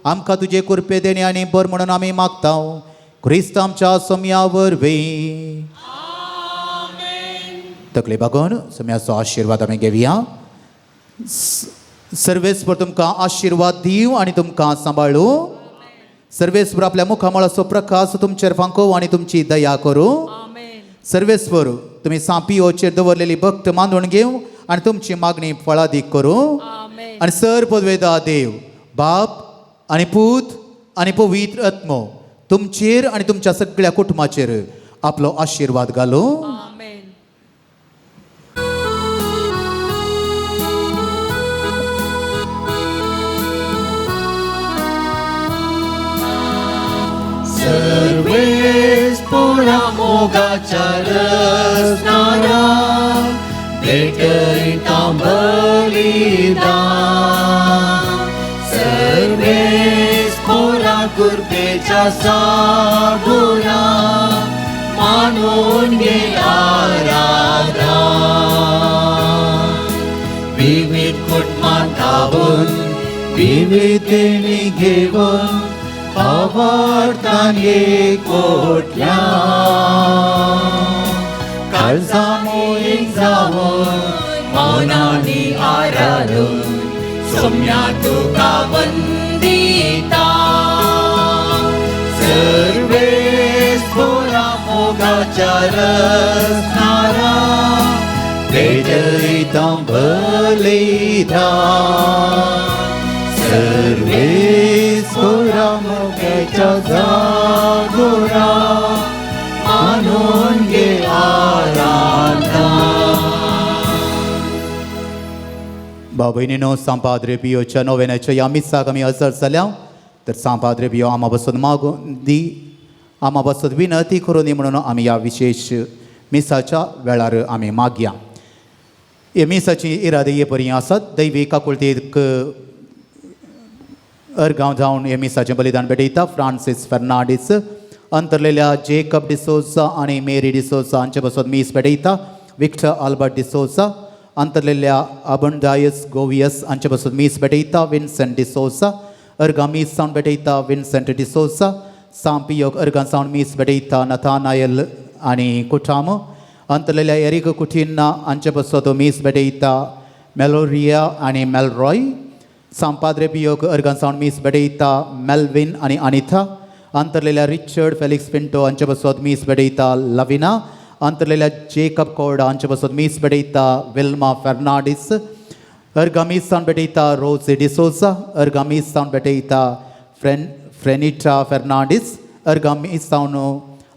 आमकां तुजे कृपेतेनी आनी बर म्हणून आमी मागता. क्रिस्त आमच्या सोम्या वरवीं. तकले बागोवन सोम्याचो आशिर्वाद आमी घेवया. सर्वेस्पर तुमकां आशिर्वाद दिवं आनी तुमकां सांबाळूं. सर्वेस्पर आपल्या मुखामळाचो प्रकाश तुमचेर फांकोव आनी तुमची दया करूं. सर्वेस्पर तुमी सांपियोचेर दवरलेली भक्त मानून घेवं आनी तुमची मागणी फळादीक करूं. आनी सर पदवेदा देव बाप आनी पूत आनी पवित्र आत्मो तुमचेर आनी तुमच्या सगळ्या कुटुंबाचेर आपलो आशिर्वाद घालूं. सर्वेस पुरा मोगाच्या रसनारा भेटयता बलिदान. सर्वेस पुरा कृपेच्या सागोरा मानून घे आराधना. विविध कुटुंबात धावून विविध देणी घेवन आवडतान एकवटल्या. काळजामोहीक जावन मनानी आराधून सोम्या तुका वंदिता. सर्वेस पुरा मोगाच्या रसनारा भेटयता बलिदान. सर्वेस पुरा मोगाच्या जागोरा मानून घे आराधना. भाव भयणीनो, सांपाद्रे पियोच्या नोवेनाच्या ह्या मिसाक आमी हजर जाल्या तर सांपाद्रे पियो आमा बसून मागून दी, आमा बसून विनंती करून दी म्हणून आमी ह्या विशेश मिसाच्या वेळार आमी मागया. हे मिसाची इरादे हे परी आसात. दैवी काकुळतीक अर्गांव जावन हे मिसाचें बलिदान भेटयता फ्रांसीस फर्नांडीस, अंतरलेल्या जेकब डिसोजा आनी मेरी डिसोजा हांचे बसत मीस भेटयता विक्टर आल्बर्ट डिसोजा, अंतरलेल्या अबंडायस गोवियस हांचे बसत मीस भेटयता विन्संट डिसोजा, अर्गां मीस सावन भेटयता विन्संट डिसोजा, सांपियोग अर्गां सावन मीस भेटयता नथानायल आनी कुठाम, अंतरलेल्या एरिक कुठिन्ना हांचे बसत मीस भेटयता मेलोरिया आनी मेलरॉय, सांपाद्रे पियोग अर्गां सावन मीस भेटयता मेल्विन आनी अनिथा, अंतरलेल्या रिचर्ड फेलिक्स पिंटो हांचे बसत मीस भेटयता लविना, अंतरलेल्या जेकब कोर्डा हांचे बसत मीस भेटयता विल्मा फर्नांडीस, अर्गां मीस सावन भेटयता रोजी डिसोजा, अर्गां मीस सावन भेटयता फ्रेनिटा फर्नांडीस, अर्गां मीस सावन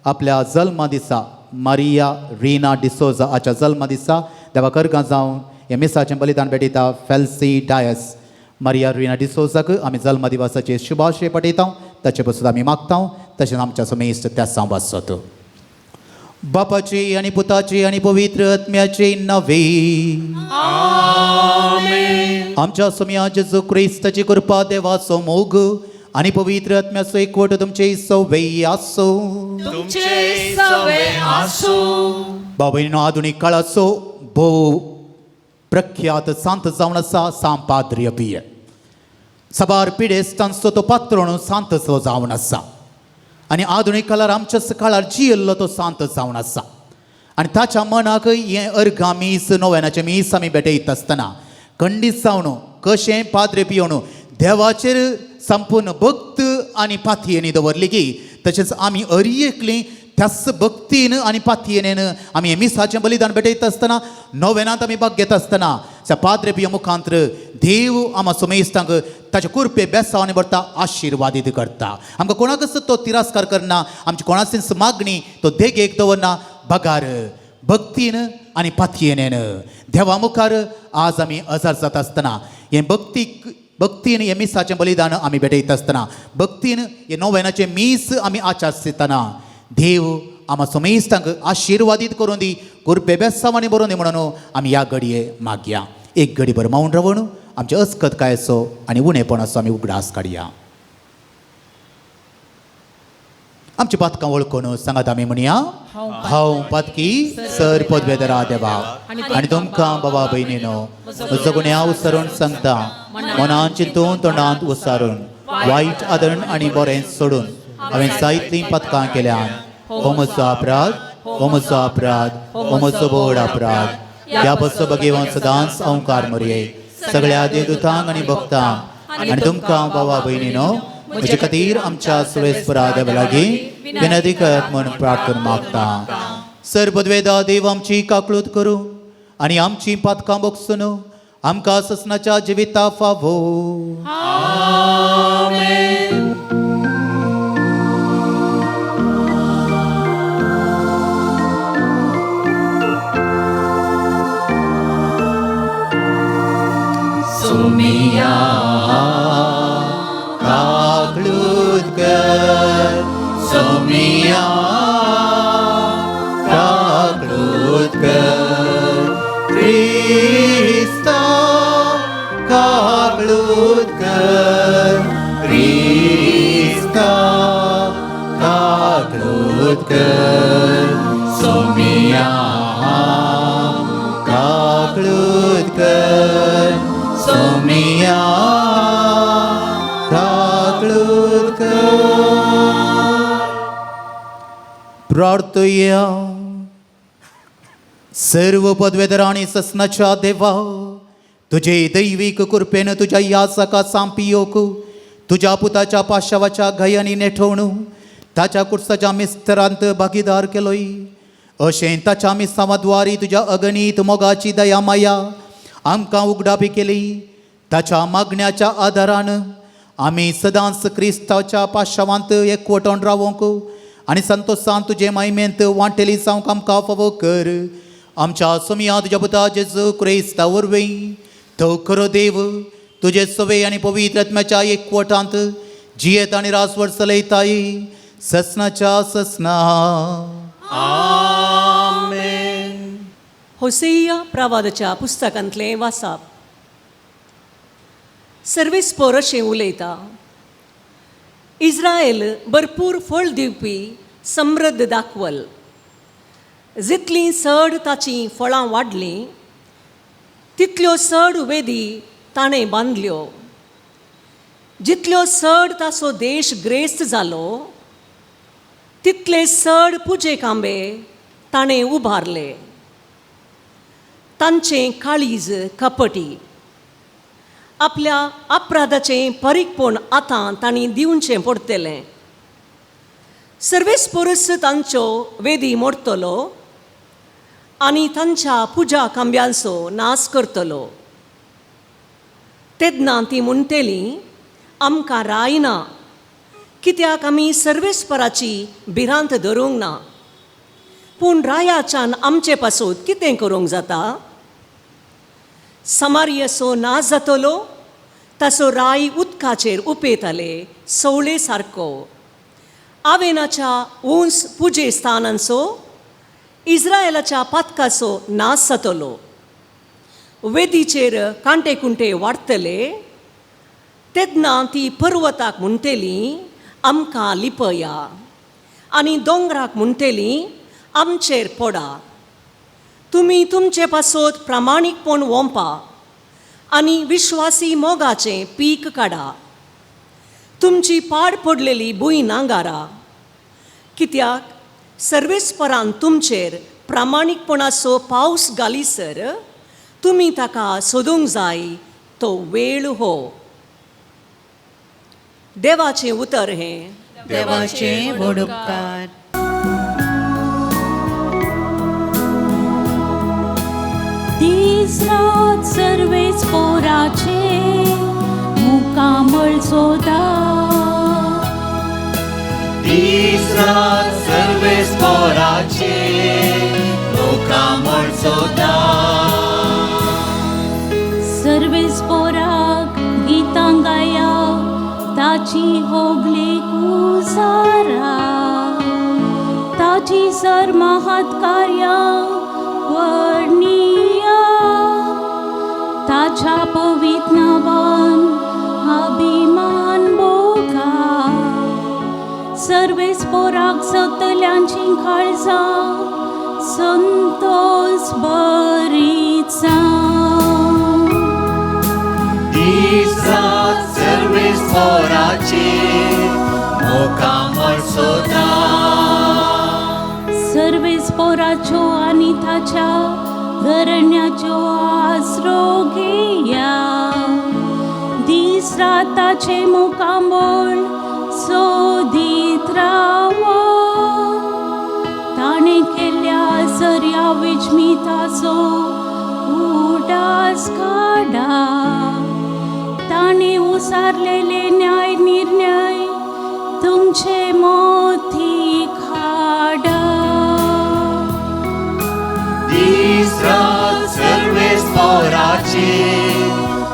आपल्या जल्मा दिसा मारिया रिना डिसोजा हाच्या जल्मा दिसा देवाक अर्गां जावन हे मिसाचें बलिदान भेटयता फेल्सी डायस. मारिया रिना डिसोजाक आमी जल्म दिवसाचे शुभाशय पठयता, ताचे पसून आमी मागता, तशेंच आमच्या समेस्त त्या सांबासत. बापाची आनी पुताची आनी पवित्र आत्म्याची नवी आमच्या सोम्या जेजू क्रिस्ताची कृपा, देवाचो मोग आनी पवित्र आत्म्याचो एकवट तुमचे सवय आसूं. तुमचे सवे आसूं. बाबा, आधुनीक काळाचो भोव प्रख्यात सांत जावन आसा सांपाद्र्य पिय. साबार पिडेस्तांचो तो पात्रोण सांतचो जावन आसा आनी आधुनीक काळार आमच्या काळार जियेल्लो तो सांत जावन आसा आनी ताच्या मनाक हें अर्गां मीस नोवेनाचें मीस आमी भेटयता आसतना खंडीत जावन कशें पाद्रे पियोवन देवाचेर संपूर्ण भक्त आनी पातयेनी दवरली की तशेंच आमी अरी एकली त्याच भक्तीन आनी पातयेन आमी हें मिसाचें बलिदान भेटयता आसतना नोवेनांत आमी भाग घेता आसतना त्या पाद्रे पियो मुखांत्र देव आमा सोमेस्तांक ताचे कुरपे बेसांव आनी भरता आशिर्वादीत करता. आमकां कोणाकच तो तिरस्कार करना, आमची कोणाचीच मागणी तो देगेक दवरना, बगार भक्तीन आनी पातयेन देवा मुखार आज आमी अजार जाता आसतना हें भक्तीन हें मिसाचें बलिदान आमी भेटयता आसतना भक्तीन हें नोवेनाचें मीस आमी आचारतना देव आमा सोमेस्तांक आशिर्वादीत करून दी, कुरपे बेसांवांनी बरोवन दी म्हणून आमी ह्या घडये मागया. एक घडी भर मौन रावून आमचे अस्कत कायचो आनी उणेपणाचो आमी उगडास काडया. आमची पातकां वळखून सांगात आमी म्हणया, हांव पातकी सर पदवेदरा देवा आनी तुमकां बाबा भयणीनो म्हजो गुण्या उसारून सांगता, मनान चिंतून तोंडांत उसारून वायट आदरण आनी बरें सोडून हांवें जायतीं पातकां केल्यान. हो म्हजो अपराध, हो म्हजो अपराध, हो म्हजो व्हड अपराध. ह्या बसो बगेवन सदांच अंकार मरये सगळ्या देवदूतांक आनी भक्तांक आनी तुमकां बाबा भयणीनो म्हजे खातीर आमच्या सुरेस्परा देवा लागीं विनंती करात म्हूण प्रार्थना मागता. सर्वद्वेदा देव आमची काकळूत करूं आनी आमची पातकां बोगसून आमकां ससनाच्या जिविता फावो. सुमिया काकळूत कर, सुमिया काकळूत कर, क्रिस्ता काकळूत कर, क्रिस्ता काकळूत कर, सुमिया काकळूत कर, सुमिया काकळूत कर. प्रार्थया. सर्व पदवेदर आनी ससनाच्या देवा, तुजे दैवीक कृपेन तुज्या याचका सांपियोक तुज्या पुताच्या पाशावाच्या घायांनी नेठोवणू ताच्या कुर्साच्या मिस्तरांत भागीदार केलोय. अशें ताच्या मिसांवाद्वारी तुज्या अगणीत मोगाची दया माया आमकां उगडापी केली. ताच्या मागण्याच्या आदारान आमी सदांच क्रिस्ताच्या पाशावांत एकवटून रावोंक आनी संतोसान तुजे मायमेंत वांटेली जावंक आमकां फावो कर. आमच्या सोमया तुज्या पुता जेजू क्रिस्ता वरवीं तो खरो देव तुजे सवे आनी पवित्र आत्म्याच्या एकवटांत जियेत आनी रासवर चलयताय ससनाच्या ससना. आमेन. होसेया प्रवादाच्या पुस्तकांतलें वासाप. सर्वेस्पोर अशें उलयता, इस्रायल भरपूर फळ दिवपी समृद्ध दाखवल. जितलीं चड ताचीं फळां वाडलीं तितल्यो चड वेदी ताणें बांदल्यो. जितल्यो चड ताचो देश ग्रेस्त जालो तितले चड पुजे खांबे ताणें उबारले. तांचें काळीज कपटी. आपल्या अपराधाचें परीकपण आतां तांणी दिवचें पडटलें. सर्वेस्पोरस तांच्यो वेदी मोडटलो आनी तांच्या पुजा खांब्यांचो नाश करतलो. तेन्ना ती म्हणटली, आमकां रायना कित्याक आमी सर्वेस्पराची भिरांत धरूंक ना. पूण रायाच्यान आमचे पासून कितें करूंक जाता? समारियसो नाश जातलो, ताचो राय उदकाचेर उपेताले सवळे सारको. आवेनाच्या उंच पुजे स्थानांचो इस्रायलाच्या पातकाचो नाश जातलो. वेदीचेर कांटे कुंटे वाडटले तेन्ना ती पर्वताक म्हणटली, आमकां लिपया, आनी दोंगराक म्हणटली, आमचेर पडा. तुमी तुमचे पासत प्रामाणीकपण वोंपा आनी विश्वासी मोगाचें पीक काडा. तुमची पाड पडलेली भूंय नांगारा, कित्याक सर्वेस्परान तुमचेर प्रामाणीकपणाचो पावस घालीसर तुमी ताका सोदूंक जाय तो वेळ हो. देवाचें उतर हें. देवाचे व्हड उपकार. दीस रात सर्वेच पोराचे मुखामळ सोदा. दीस रात सर्वेस पोराचे मुखामळ सोदा. सर्वेच पोराक गितां गाया ताची होगली कुजारा. ताची सर महत् कार्यां वर्णिया. ताच्या पवित्र नांवान अभिमान बोगा. सर्वेच पोराक सतल्यांची काळजां संतोष बरीचा. दीस रात सर्वेस पोराचे मुखामळ सोदा. सर्वेच पोराच्यो आनी ताच्या घरण्याच्यो आसरो घेया. दीस रात ताचें मुखामळ सोदीत रावा. ताणें केल्ल्या जर्या विजमिताचो उडास काडा. ताणें उसारलेले न्याय निर्णय तुमचे मोती खाडा. दीस रात सर्वेस पोराचे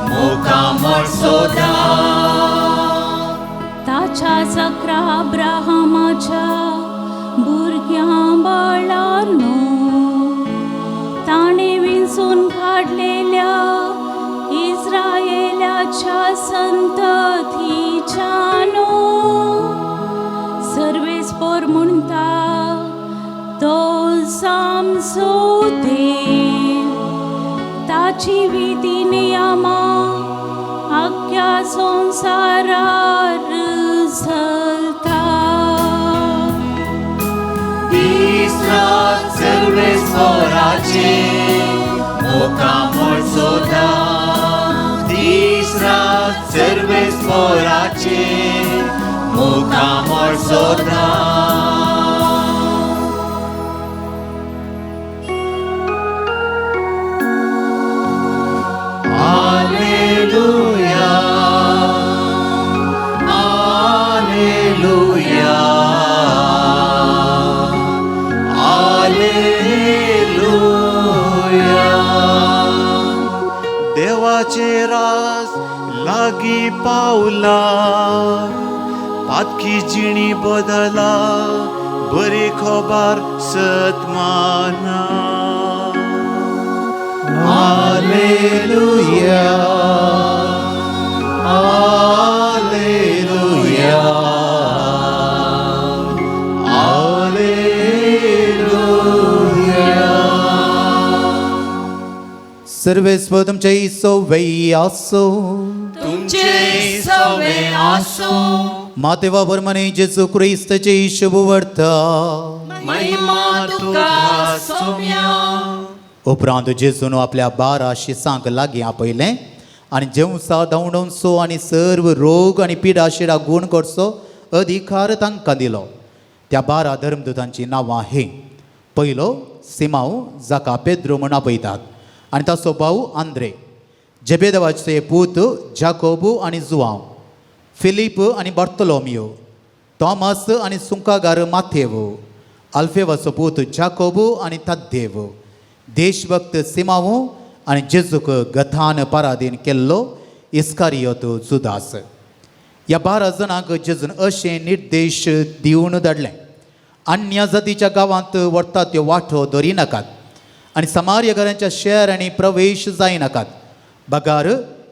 मुखामळ सोदा. ताच्या सकरा अब्राहमाच्या भुरग्यां बाळांनो ताणें विंचून काडलेल्या इस्रायलाच्या संततीच्यानो. सर्वेस पोर म्हणटा तो आमचो देव. ताची विधी नियमां आख्ख्या संवसारार चलता. दीस रात सर्वेस पोराचे मुखामळ सोदा. दीस रात सर्वेस पोराचे मुखामळ सोदा. Alleluia, Alleluia. देवाचे राज लागीं पावला, पातकी जिणी बदला, बरी खबर सतमाना. Alleluia, Alleluia, Alleluia. सर्वेस्पर तुमचे सवयी आसो. तुमचे सवे आसो. मातेवा बर्मने जेजू क्रिस्तची शुभ वर्ता. महिमा तुका सोम्या. उपरांत जेजून आपल्या 12 शिसांक लागीं आपयलें आनी जेवसा धांवडोवचो आनी सर्व रोग आनी पिडा शिडा गूण करचो अधिकार तांकां दिलो. त्या 12 धर्मदूतांचीं नांवां ही: पयलो सिमांव, जाका पेद्रो म्हूण आपयतात, आनी ताचो भाव आंद्रे, जेबेदेवाचे पूत जाकोबू आनी जुवांव, फिलीप आनी बार्तोलोमियो, थॉमस आनी सुंकागार माथेव, आल्फेवाचो पूत जाकोबू आनी तद्देव, देशभक्त सिमांव आनी जेजूक गथान परादीन केल्लो इस्कारियोत जुदास. ह्या 12 जाणांक जेजून अशें निर्देश दिवन धाडलें: अन्य जातीच्या गांवांत व्हरता त्यो वांटो दवरिनाकात आनी समार्यकारांच्या शहरांनी प्रवेश जायनाकात, बगार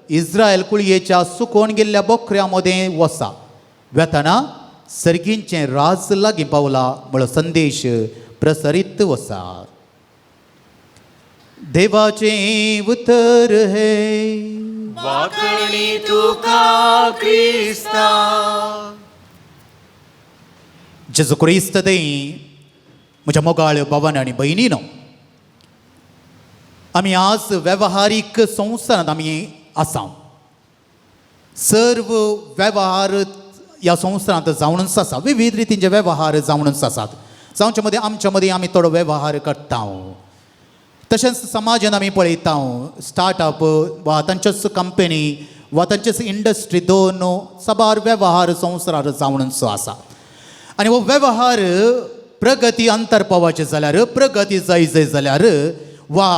इस्रायल कुळयेच्या सुकोवन गेल्ल्या बोकऱ्यां मदें वसा. वेतना सर्गींचें राज लागीं पावला म्हळो संदेश प्रसरीत वसा. देवाचें उतर हे. वाकणी तुका क्रिस्ता. जेजू क्रिस्त थंय म्हज्या मोगाळ भावान आनी भयणीनो, आमी आज वेव्हारीक संवसारांत आमी आसा. सर्व वेव्हार ह्या संवसारांत जावनच आसा. विविध रितींचे वेव्हार जावनच आसात. जावचे मदीं आमच्या मदीं आमी थोडो वेव्हार करता. तशेंच समाजान आमी पळयता, स्टार्टअप वा तांच्योच कंपनी वा तांचेच इंडस्ट्री, दोन साबार वेव्हार संवसारार जावनचो आसा. आनी हो वेव्हार प्रगती अंतर पावपाचें जाल्यार, प्रगती जाय जाय जाल्यार वा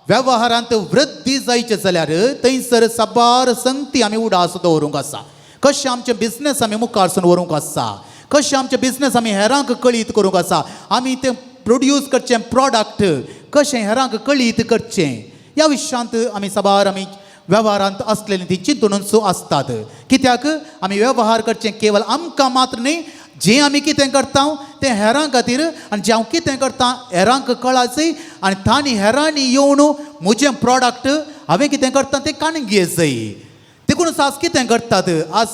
वेव्हारांत वृद्धी जायचें जाल्यार थंयसर साबार संगती आमी उडास दवरूंक आसा. कशें आमचें बिजनेस आमी मुखारसून व्हरूंक आसा, कशें आमचें बिजनेस आमी हेरांक कळीत करूंक आसा, आमी तें प्रोड्यूस करचें प्रोडक्ट कशें हेरांक कळीत करचें, ह्या विशयांत आमी साबार आमी वेव्हारांत आसलेली ती चिंतूनच आसतात. कित्याक आमी वेव्हार करचें केवल आमकां मात्र न्ही, जें आमी कितें करता तें हेरां खातीर, आनी जें हांव कितें करता हेरांक कळाचें आनी तांणी हेरांनी येवन म्हजें प्रोडक्ट हांवें कितें करता तें काडून घेत जाय. देखून आज कितें करतात, आज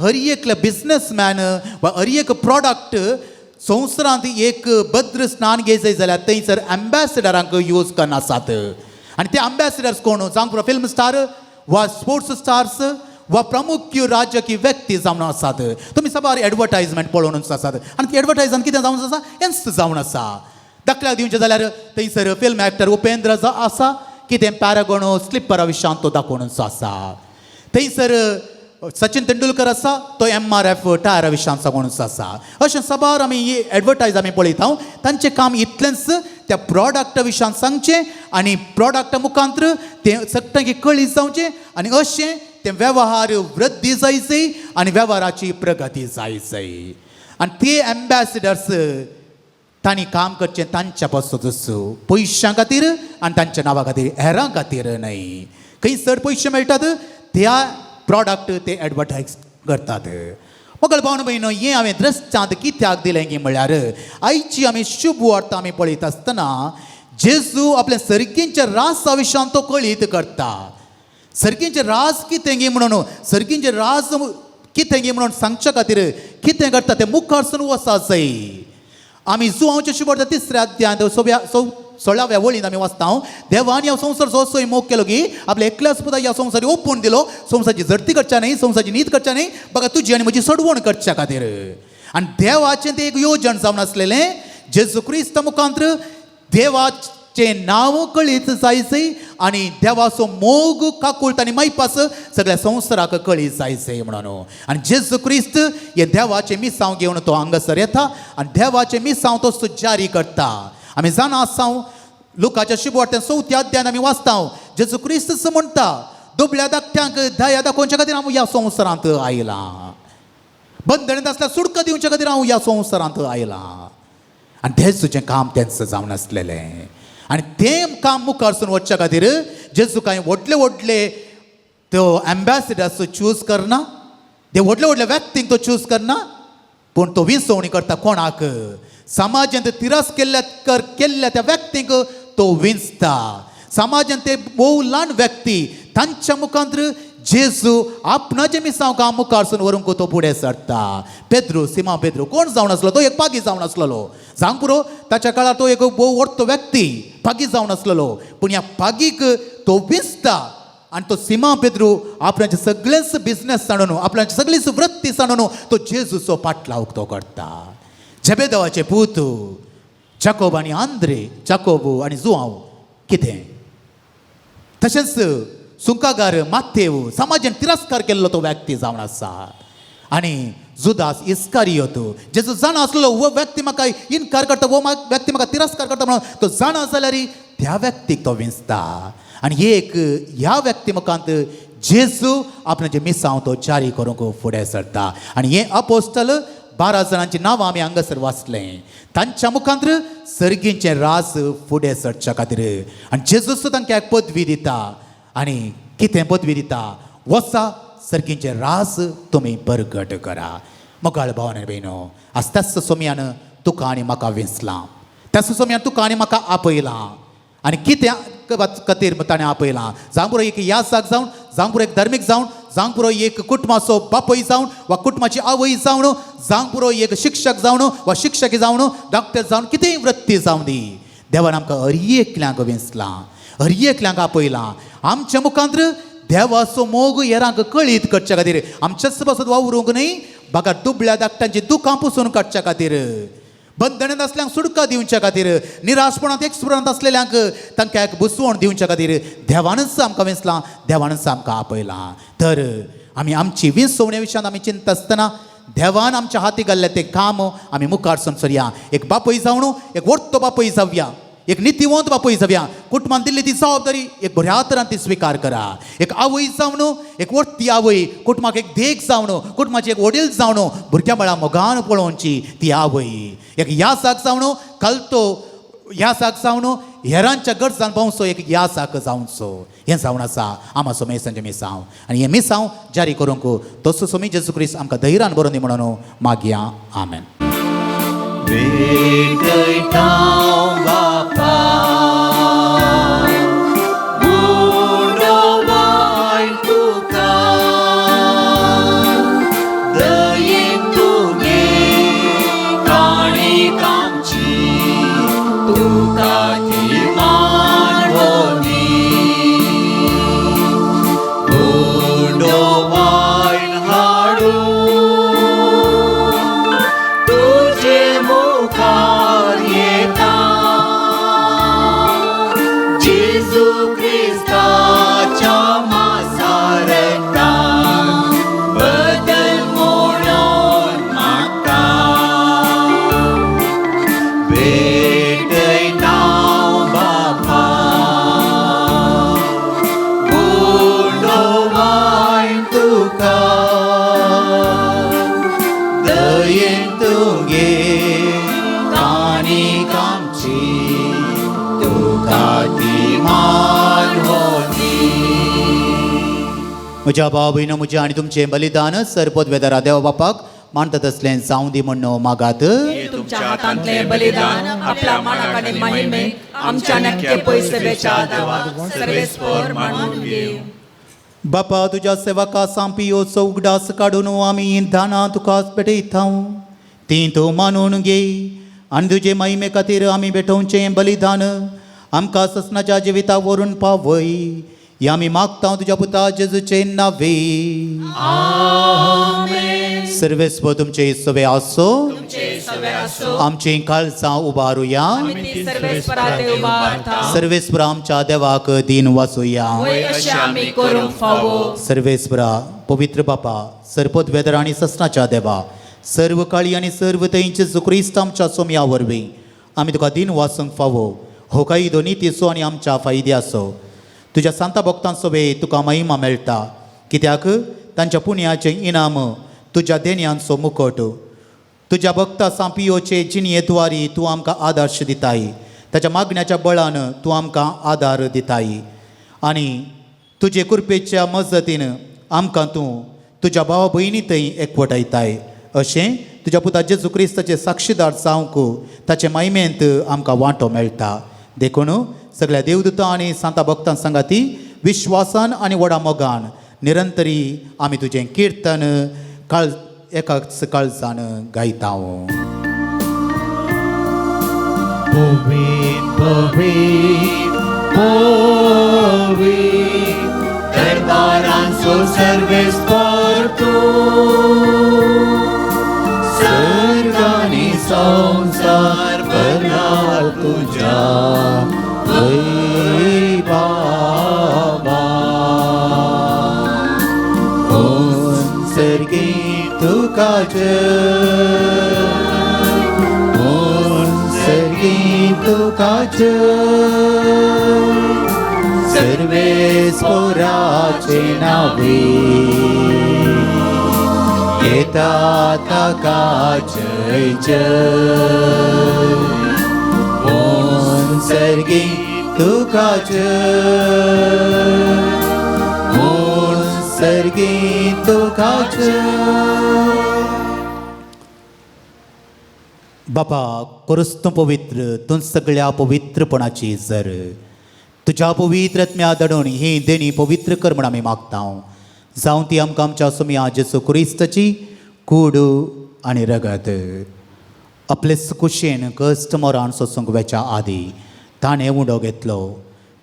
हर एकले बिजनसमॅन वा हर एक प्रोडक्ट संवसारांत एक भद्र स्नान घेत जाय जाल्यार थंयसर एम्बेसडरांक यूज करना आसात. आनी ते एम्बेसडर्स कोण, जावं फिल्म स्टार वा स्पोर्ट्स स्टार्स वा प्रमुख राजकीय व्यक्ती जावन आसात. तुमी साबार एडवर्टायजमेंट पळोवनच आसात आनी ती एडवर्टायजमेंट कितें जावन आसा, हेंच जावन आसा. दाखल्याक दिवचें जाल्यार थंयसर फिल्म एक्टर उपेंद्र आसा, कितें पॅरागोन स्लिपरा विशयांत तो दाखोवनच आसा. थंयसर सचिन तेंडुलकर आसा, तो MRF टायरा विशयांत सांगूनच आसा. अशें साबार आमी एडवर्टायज आमी पळयता. तांचें काम इतलेंच, त्या प्रोडक्टा विशयांत सांगचें आनी प्रोडक्टा मुखांत्र तें सगळ्यांक कळीत जावचें आनी अशें ते वेव्हार वृद्धी जायची आनी वेव्हाराची प्रगती जायची. आनी ते एम्बेसिडर्स तांणी काम करचें तांच्या पासतच, पयशां खातीर आनी तांच्या नांवा खातीर, हेरां खातीर न्हय. खंय चड पयशे मेळटात त्या प्रोडक्ट ते एडवर्टायज करतात. मोगल भावन भयणो, हें हांवें दृश्टांत कित्याक दिलें की म्हळ्यार आयची आमी शुभ वार्ता आमी पळयता आसतना जेजू आपल्या सर्गींच्या रासा विशयांत तो कळीत करता. सर्गींचे राज कितें गी म्हणून, सर्गींचे राज कितें गी म्हणून सांगच्या खातीर कितें करता तें मुखारसून वचा जाय. आमी जुवांवचे शुभ वार्ता 3 अध्यायांत 16व्या वळीन आमी वाचता, देवान ह्या संवसार असोय मोग केलो की आपल्या एकल्याच पुता ह्या संवसारी ओपून दिलो, संवसाराची झडती करच्या न्हय, संवसाराची नीत करच्या न्हय, बघा तुजी आनी म्हजी सोडवण करच्या खातीर. आनी देवाचें तें एक योजन जावन आसलेलें, जेजू क्रिस्त मुखांत्र देवाचें नांव कळीत जायचें आनी देवाचो मोग काकुळट आनी मायपास सगळ्या संवसाराक कळीत जायचें म्हणून. आनी जेजू क्रिस्त हे देवाचें मिसांव घेवन तो हांगासर येता आनी देवाचें मिसांव तो जारी करता. आमी जाणा आसा, लुकाच्या शुभवार्तेन चवथ्या अध्यायान आमी वाचता, जेजू क्रिस्त म्हणटा, दुबळ्या धाकट्यांक दया दाखोवच्या खातीर हांव ह्या संवसारांत आयलां, बंधनांत आसल्यार सुटका दिवच्या खातीर हांव ह्या संवसारांत आयलां. आनी तेंच तुजें काम तेंच जावन आसलेलें. आनी तें काम मुखारसून वचच्या खातीर जेजू कांय व्हडले व्हडले तो एम्बेसिडर्स चूज करना, ते व्हडले व्हडले व्यक्तींक तो चूज करना, पूण तो विंचवणी करता कोणाक? समाजांत तिरस्कार केल्ल्या त्या व्यक्तींक तो विंचता. समाजांत ते भोव ल्हान व्यक्ती, तांच्या मुखांत जेजू आपणाचें मिसांव काम मुखारसून व्हरूंक तो फुडें सरता. पेद्रू, सिमा पेद्रू कोण जावन आसलो? तो एक पागी जावन आसलेलो. सांग पुरो, ताच्या काळार तो एक भोव व्हडतो व्यक्ती पागी जावन आसलेलो. पूण ह्या पागीक तो विंचता आनी तो सिमा पेद्रू आपणाचे सगळेच बिजनेस सांडून, आपणाची सगळीच वृत्ती सांडून तो जेजूचो पाटलाव तो करता. झेबेदेवाचे पूत जाकोब आनी आंद्रे, जाकोब आनी जुआंव कितें, तशेंच सुंकागार माथेव, समाजान तिरस्कार केल्लो तो व्यक्ती जावन आसा. आनी जुदास इस्कारियोत, जेजो जाणा आसलो हो व्यक्ती म्हाका इनकार करता, हो व्यक्ती म्हाका तिरस्कार करता म्हणून तो जाणा जाल्यार त्या व्यक्तीक तो विंचता. आनी एक ह्या व्यक्ती मुखांत जेजू आपणाचें मिसांव तो जारी करूंक फुडें सरता. आनी हे अपोस्टल 12 जाणांची नांवां आमी हांगासर वाचलें, तांच्या मुखांत सर्गींचें राज फुडें सरच्या खातीर. आनी जेजूस तांकां एक पदवी दिता. आनी कितें पदवी दिता? वचा, सर्गींचें राज तुमी परगट करा. मोगाळ भाव आनी भयणो, आज त्याच सोमयान तुका आनी म्हाका विंचलां, त्याच सोमयान तुका आनी म्हाका आपयलां. आनी कितें खातीर ताणें आपयलां? जावं पुरो एक यासाक जावन, जावं पुरो एक धार्मीक जावन, जावं पुरो एक कुटुंबाचो बापूय जावन वा कुटुंबाची आवय जावन, जावं पुरो एक शिक्षक जावन वा शिक्षकी जावन, डॉक्टर जावन, कितेंय वृत्ती जावं दी, देवान आमकां हर एकल्यांक विंचलां, हर एकल्यांक आपयलां. आमच्या मुखांत देवाचो मोग हेरांक कळीत करच्या खातीर, आमच्याच पासत वावरूंक न्हय, बागा दुबळ्या धाकट्यांची दुखां पुसून काडच्या खातीर, बंधनांत आसल्यांक सुटका दिवच्या खातीर, निराशपणांत एक्सपणांत आसलेल्यांक तांकां एक बुसवण दिवच्या खातीर देवानच आमकां विंचलां, देवानच आमकां आपयलां. तर आमी आमची विंचवणे विशयांत आमी चिंतता आसतना देवान आमच्या हाती घाल्लें तें काम आमी मुखार सरया. एक बापूय जावन एक व्हडतो बापूय जावया, एक नितीवंत बापूय जावया. कुटुंबान दिल्ली ती जबाबदारी एक बऱ्या तरान ती स्विकार करा. एक आवय जावन एक व्हडती आवय, कुटुंबाक एक देख जावन, कुटुंबाची एक वडील जावन भुरग्यां बाळां मोगान पळोवची ती आवय. एक यासाक जावन कलतो यासाक जावन हेरांच्या गरजान पावचो एक यासाक जावचो. हें जावन आसा आमा सोमेसांचें मिसांव. आनी हें मिसांव जारी करूंक तसो सोमी जेजू क्रिस्त आमकां धैर्यान बरोवन दी म्हणून मागया. आमेन. भेटयता बापा गुणवाय तुका, दयेन तुगे काणीक आमची, तुका ती मानवली. गुणवाय हाडून तुजे मुखार येता, जेजू क्रिस्ताच्या मासारक्तान बदल म्हणून मागता. भेटयता बापा गुणवाय तुका, दयेन तुगे काणीक आमची, तुका ती मानवली. म्हज्या भाव भयणो, म्हजें आनी तुमचें बलिदान सरपद वेदारा देवा बापाक मानता तसलें जावं दी म्हण्ण मागात. तुमच्या हातांतलें बलिदान आपल्या मानाक आनी महिमेक आमच्या नक्के पयशे बेच्या देवा सर्वेस्पर मानून घेवं. बापा, तुज्या सेवका सांपियोचो उगडास काडून आमी दानां तुका भेटयता, तीं तूं मानून घे आनी तुजे महिमे खातीर आमी भेटोवचें बलिदान आमकां ससनाच्या जिविता व्हरून पावय. हें आमी मागता तुज्या पुता जेजूचे नावे. सर्वेस्पर तुमचे सवे आसो. आमची काळजां उबारुया. आमी ती सर्वेस्परा उबारता. सर्वेस्परा आमच्या देवाक दीन वाचुया. वय अशें आमी करूंक फावो. सर्वेस्परा, पवित्र बापा, सरपद वेदर आनी ससनाच्या देवा, सर्व काळी आनी सर्व तंयचे क्रिस्त आमच्या सोमया वरवीं आमी तुका दिन वासूंक फावो हो कायदो नितीचो आनी आमच्या फायद्याचो. तुज्या सांता भक्तांचो वे तुका महिमा मेळटा, कित्याक तांच्या पुण्याचें इनाम तुज्या देण्यांचो मुकोट. तुज्या भक्ता सांपियोचे जिणये द्वारी तूं आमकां आदर्श दिताय, ताच्या मागण्याच्या बळान तूं आमकां आदार दिताय आनी तुजे कृपेच्या मजतीन आमकां तूं तुज्या भावा भयणी थंय एकवटायताय. अशें तुज्या पुता जेजू क्रिस्ताचे साक्षीदार जावंक ताचे मायमेंत आमकां वांटो मेळटा. देखून सगळ्या देवदूतां आनी सांता भक्तां सांगाती विश्वासान आनी व्हडा मोगान निरंतरी आमी तुजें किर्तन काळ एकाच काळजान गायता. पवीत पवीत पवीत दरबारांचो सर्वेस्पर तूं, सर्ग आनी संवसार भरला तुज्या वैभावान. ओम सर्गी तुका जय, ओम सर्गी तुका जय, सर्वेस्पराचे नावे येता ताका जय जय. ओम सर्गी तुका जय, ओम सर्गी तुका जय. बापा कोरस तूं पवित्र, तूं सगळ्या पवित्रपणाची जर तुज्या पवित्र आत्म्या धाडून ही देणी पवित्र कर म्हण आमी मागता. जावं ती आमकां आमच्या सोम्या जेजू क्रिस्ताची कूड आनी रगत. आपले कुशेन कश्ट मरण सोसूंक वेच्या आदी ताणें उंडो घेतलो,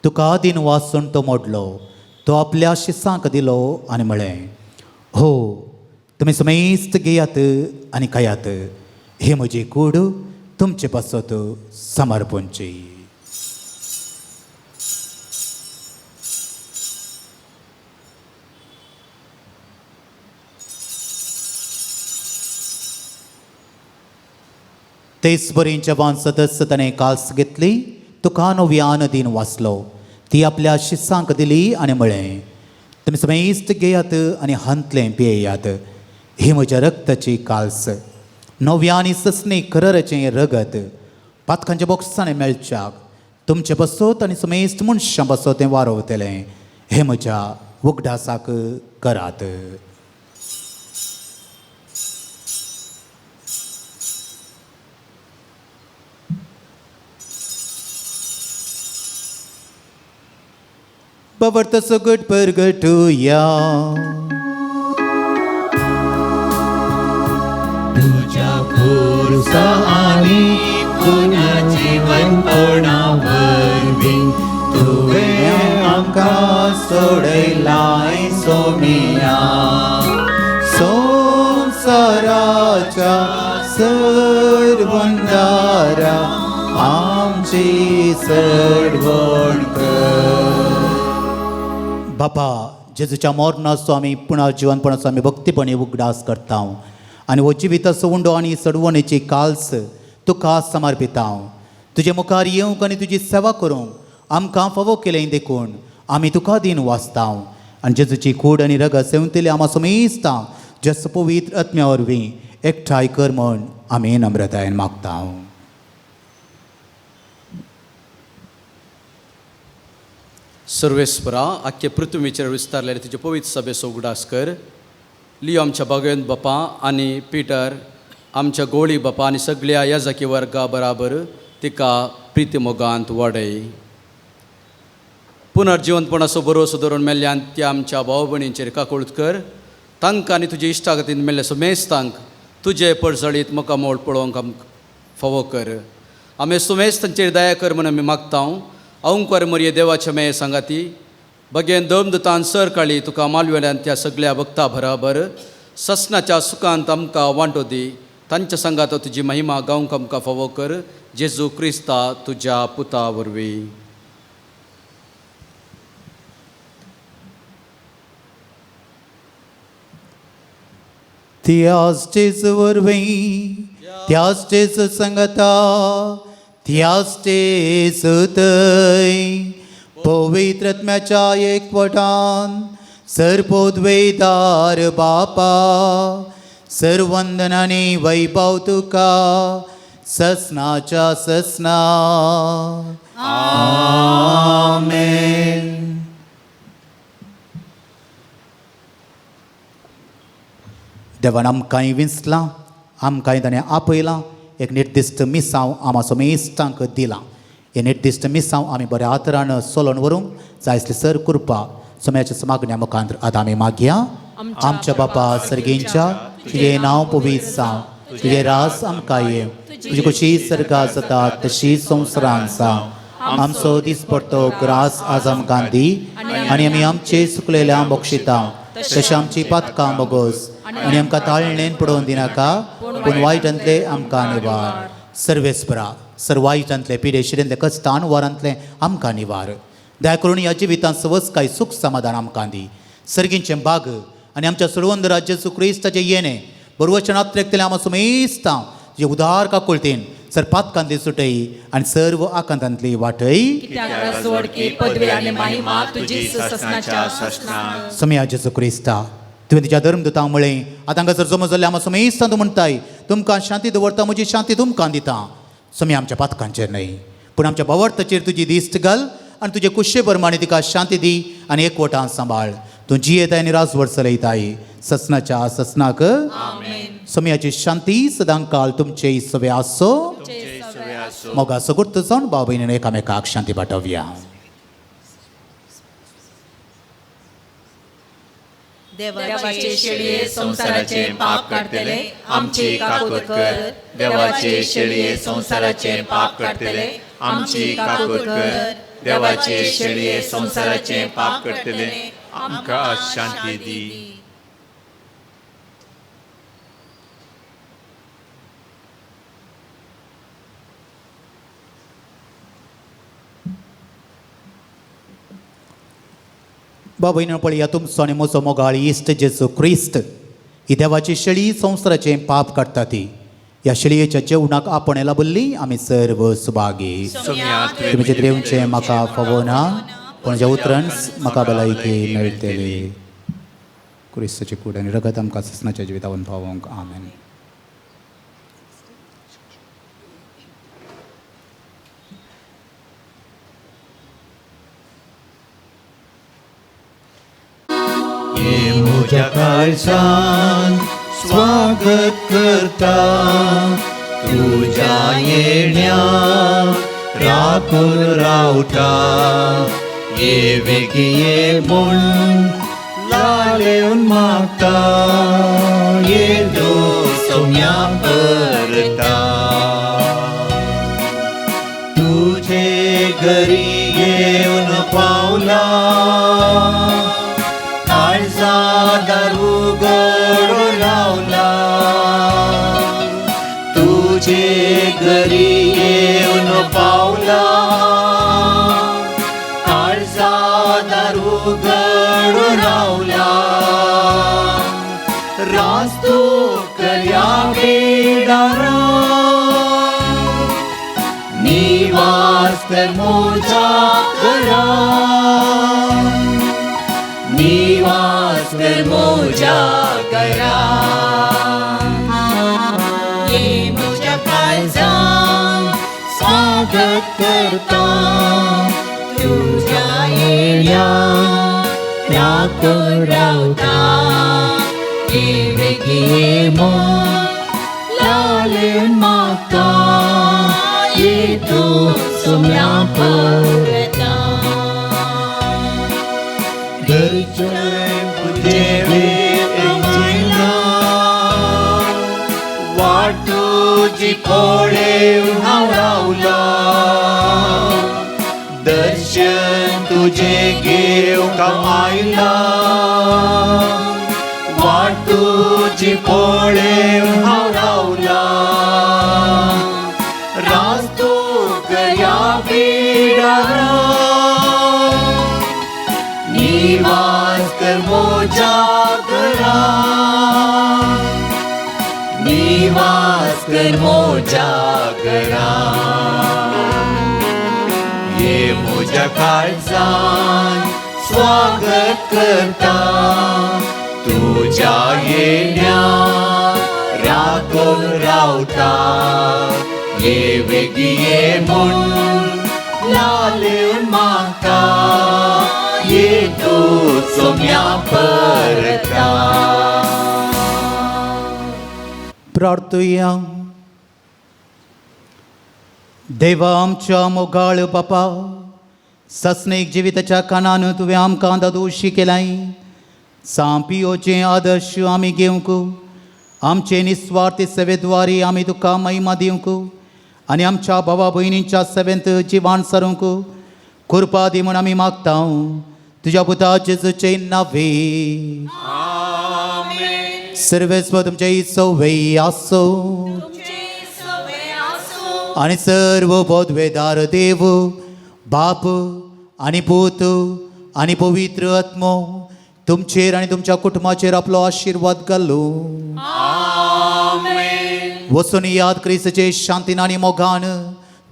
तुका दिन वासून तो मोडलो, तो आपल्या शिसांक दिलो आनी म्हळें, हो तुमी समेस्त घेयात आनी खायात, ही म्हजी कूड तुमचे पासत समर्पणची. तेच बरीं जेवण सदस्य ताणें काल्स घेतली, तुका नव्यान दिन वाचलो, ती आपल्या शिसांक दिली आनी म्हळें, तुमी समेस्त घेयात आनी हांतलें पियेयात, ही म्हज्या रक्ताची काल्स, नव्या आनी ससनी करराचें रगत, पातकांच्या बोक्सांनी मेळच्याक तुमचे बसोत आनी समेस्त मनशां बसोत तें वारोवतलें, हें म्हज्या उगडासाक करात. बाबर्त सगट परगटुया. तुज्या खुर्सा आनी पुनर्जीवनपणा वरवीं तुवें आमकां सोडयलाय सोमिया, संवसाराच्या सर्वंदारा आमची सडवण कर. बापा जेजूच्या मरणाचो आमी पुनर्जिवनपणाचो आमी भक्तीपणी उगडास करता आनी हो जिविताचो उंडो आनी सडवणेची काल्स तुका समर्पिता. तुजे मुखार येवंक आनी तुजी सेवा करूंक आमकां फावो केलें देखून आमी तुका दिन वाचता आनी जेजूची कूड आनी रगत सेवंतली आमा समेस्ता जस पवित्र आत्म्या वरवीं एकठांय कर म्हूण आमी नम्रतायेन मागता. सर्वेस्परा आख्खे पृथ्वीचेर विस्तारलेले तुजे पवित्र सभेचो उगडास कर. लियो आमच्या बागयन बापा आनी पिटर आमच्या गोळी बापा आनी सगळ्या याजकी वर्गा बराबर तिका प्रिती मोगांत वाडय. पुनर्जिवंतपणाचो भरोसो धरून मेल्ल्यान त्या आमच्या भाव भयणींचेर काकूळत कर. तांकां आनी तुजे इश्टागतीन मेल्ल्या सुमेस्तांक तुजे परजळीत मुखामोळ पळोवंक आमकां फावो कर. आमी सुमेस्तांचेर दया कर म्हूण आमी मागता. अंकुर मरये देवाचे मेय सांगाती बगेन दम दुतान सर काळी तुका मालवेल्यान त्या सगळ्या भक्ता बराबर ससनाच्या सुखांत आमकां वांटो दी. तांच्या सांगात तुजी महिमा गावंक आमकां फावो कर. जेजू क्रिस्ता तुज्या पुता वरवीं. त्याच जेजू वरवीं, त्याच जेजू सांगाता, त्यास्ते सुतय पवित्रत्म्याच्या एकवटान सर्पोद्वेदार बापा सर्वंदनाने वैभव तुका ससनाच्या ससना. आमेन. देवान आमकांय विंचलां, आमकांय ताणें आपयलां, एक निर्दिश्ट मिसांव आमा समेस्तांक दिलां. हें निर्दिश्ट मिसांव आमी बऱ्या आतरान सोलोन व्हरूंक जाय आसली सर कृपा सोम्याच्या समागण्या मुखांत आतां आमी मागया. आमच्या बापा सर्गींच्या, तुजें नांव पवित्र जावं, तुजें रास आमकां येवं, तुजी कशी सर्गां जाता तशी संवसारान जावं. आमचो दिसपडतो ग्रास आज आमकां दी आनी आमी आमचे सुकलेल्या बक्षिता तशें आमची पातकां बोगोस आनी आमकां ताळणेन पडोवन दिनाका, पूण वायटांतले आमकां निवार. सर्वेस्परा सर वायटांतले पिडेशिरेंतले कश्टान वारांतले आमकां निवार. दया करून ह्या जिवितांत सवस काय सूख समाधान आमकां दी. सर्गींचें बाग आनी आमच्या सोडवंद राज्य क्रिस्ताचें येणें बरवचन आत्रेकतलें आमा सुमेस्तां जे उदार काकुळतेन सर पातकांतली सुटय आनी सर्व आकांतांतली वाटय. समिया जेजू क्रिस्ता, तुवें तुज्या धर्मदुतांक म्हळें, आतां हांगासर जमो जाल्ले आमा समेस्तां तूं म्हणटाय, तुमकां शांती दवरता, म्हजी शांती तुमकां दिता. समी आमच्या पातकांचेर न्हय पूण आमच्या भावार्थाचेर तुजी दिश्ट घाल आनी तुजे कुशे प्रमाणे तिका शांती दी आनी एकवटान सांबाळ. तूं जियेताय आनी राजवट चलयताय ससनाच्या ससनाक. समियाची शांती सदांकाल तुमचे सवे आसो. मोगा सगुर्त जावन भाव भयणीन एकामेकाक शांती पाठोवया. देवाचे शेळये संवसाराचे पाप काडटले, आमची काकूत कर. देवाचे शेळये संवसाराचे पाप काडटले, आमची काकूत कर. देवाचे शेळये संवसाराचे पाप काडटले, आमकां शांती दी. बाबा पळया तुमचो आनी म्हजो मोगाळ इश्ट जेजू क्रिस्त ही देवाची शेळी संवसाराचें पाप काडटा ती. ह्या शेळयेच्या जेवणाक आपण लाभल्ली आमी सर्व सुभागी. तुमचें देवचें म्हाका फावना, पूण ज्या उतरान म्हाका भलायकी मेळटली. क्रिस्ताची कूड आनी रगत आमकां ससनाच्या जिवितावन पावोवंक. आमेन. म्हज्या काळजान स्वागत करता तुज्या येण्या राखून रावता. ये वेगी ये म्हूण लालेवन मागता, ये सोम्या करता. तुजे घरी येवन पावला, दार उगडो रावला. तुजे घरी येवन पावला, काळजा दार उगडो रावला. रास्तू करया बेडारा, निवास कर मोजा करा, निवास कर मोजा करा. ये म्हज्या काळजान स्वागत करता तुज्या येण्या राखून रावता. ये वेगी ये म्हूण लालेवन मागता, ये तूं सोम्या परता. वाट तुजी पळेवन हांव रावला, दर्शन तुजें घेवंक हांव आयला. वाट तुजी पळेवन हांव रावला, रास्तू करया बिडारा, निवास कर मोजा घरा, निवास कर मोजा घरा. तुज्या काळजान स्वागत करता तुज्या येण्या राखून रावता ये वेगी ये म्हूण लालेवन मागता ये तूं सोम्या परता. प्रार्थुया. देवा आमच्या मोगाळ बापा, सस्नेक जिविताच्या कानान तुवें आमकां दादोशी केलाय. सांपियोचे आदर्श आमी घेवंक, आमचे निस्वार्थी सेवेद्वारी आमी तुका महिमा दिवंक आनी आमच्या भावा भयणींच्या सेवेंत जिवान सारूंक कृपा दी म्हूण आमी मागता तुज्या पुता जेजूचे नावे. सर्वेस्व तुमचे सवय आसो आनी सर्व पदवेदार देव बाप आनी पूत आनी पवित्र आत्मो तुमचेर आनी तुमच्या कुटुंबाचेर आपलो आशिर्वाद घालू. वचून याद क्रिस्ताचे शांतीन आनी मोगान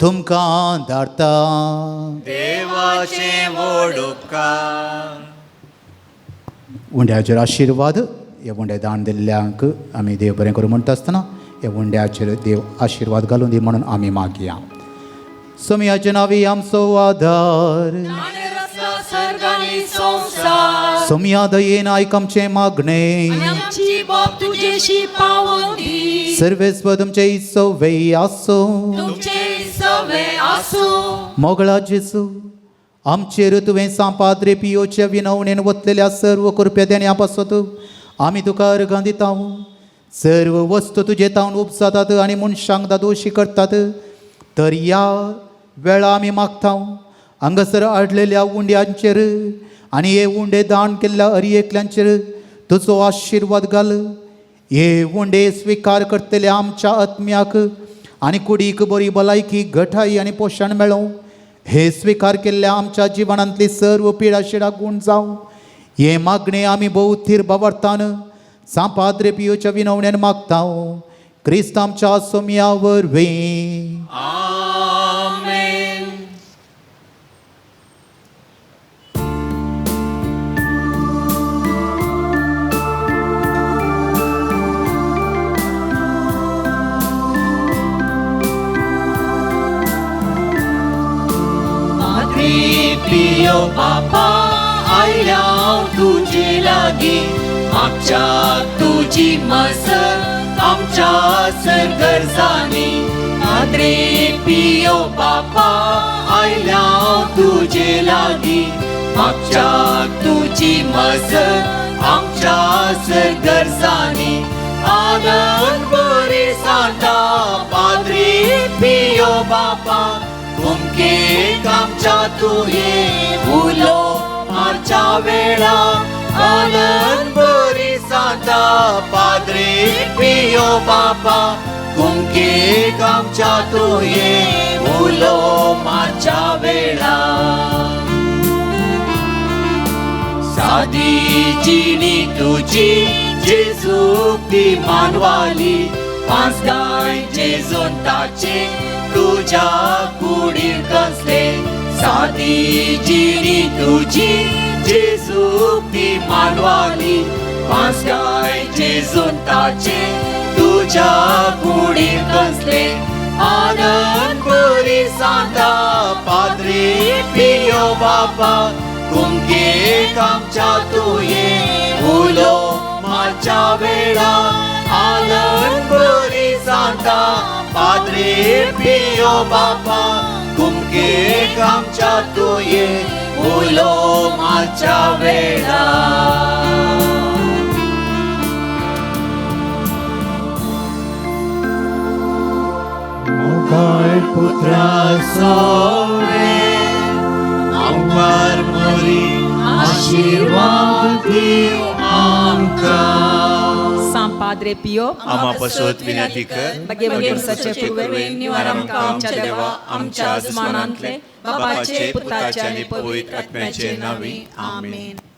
तुमकां धाडटा. देवाचे व्हड उपकार. उंड्याचेर आशिर्वाद. ह्या उंड्या दान दिल्ल्यांक आमी देव बरें करूं म्हणटा आसतना ह्या उंड्याचेर देव आशिर्वाद घालून दी म्हणून आमी मागया. सोमयाचे नांवी आमचो आदार, सोमया दयेन आयक आमचें मागणें. सर्वेस्व तुमचे सवय आसूं. मोगळा जेजू, आमचेर तुवें सांपाद्रे पियोच्या विनवणेन वतलेल्या सर्व कृपया देण्या पासत आमी तुका अर्गां दिता. सर्व वस्तू तुजे तावन उपजातात आनी मनशांक दादोशी करतात, तर ह्या वेळा आमी मागता हांगासर हाडलेल्या उंड्यांचेर आनी हे उंडे दान केल्ल्या अरयेकल्यांचेर तुजो आशिर्वाद घाल. हे उंडे स्विकार करतल्या आमच्या आत्म्याक आनी कुडीक बरी भलायकी, घटाई आनी पोशण मेळों. हे स्विकार केल्ल्या आमच्या जिवनांतली सर्व पिडा शिडा गूण जावं. हे मागणे आमी भोव थीर बावडतान सांपाद्रे पियोच्या विनवण्यान मागता क्रिस्त आमच्या सोमया वरवीं. आमेन. पाद्री पियो बापा आयल्या हांव तुजे लागीं, मागच्या तुजी मसत आमच्या सरगरजांनी. पाद्री पियो बापा आयल्या हांव तुजे लागीं, मागच्या तुजी मसत आमच्या सरगरजांनी. आनंद बरी सांता पाद्री पियो बापा, कुमकेक आमच्या तुवें उलो मारच्या वेळा. आनंद बरी सांता पाद्री पियो बापा, कुमकेक आमच्या तुवें उलो मारच्या वेळा. सादी जिणी तुजी जेजूक ती मानवाली, पांच गाय जेजून ताचे तुज्या कुडीर कसले. सादी जिणी तुजी जेजूक ती मानवाली, पांच गाय जेजून ताचे तुज्या कुडीर कसले. आनंद बरी सांता पाद्री पियो बापा, कुमकेक आमच्या तुवें उलो मारच्या वेळा. आनंद बरी सांता पाद्री पियो बापा, कुमकेक आमच्या तुवें उलो मारच्या वेळा. मोगाळ पुत्रा सोवे आमकार मोरी आशिर्वाद दिव आमकां. सांपाद्रे पियो आमा पासत विनंती कर. भगेवन पुरसाचे पुर्वे निवार आमकां आमच्या देवा आमच्या आजमानांतले बापाचे पुताचे आनी पवित्र आत्म्याचे नांवी. आमेन.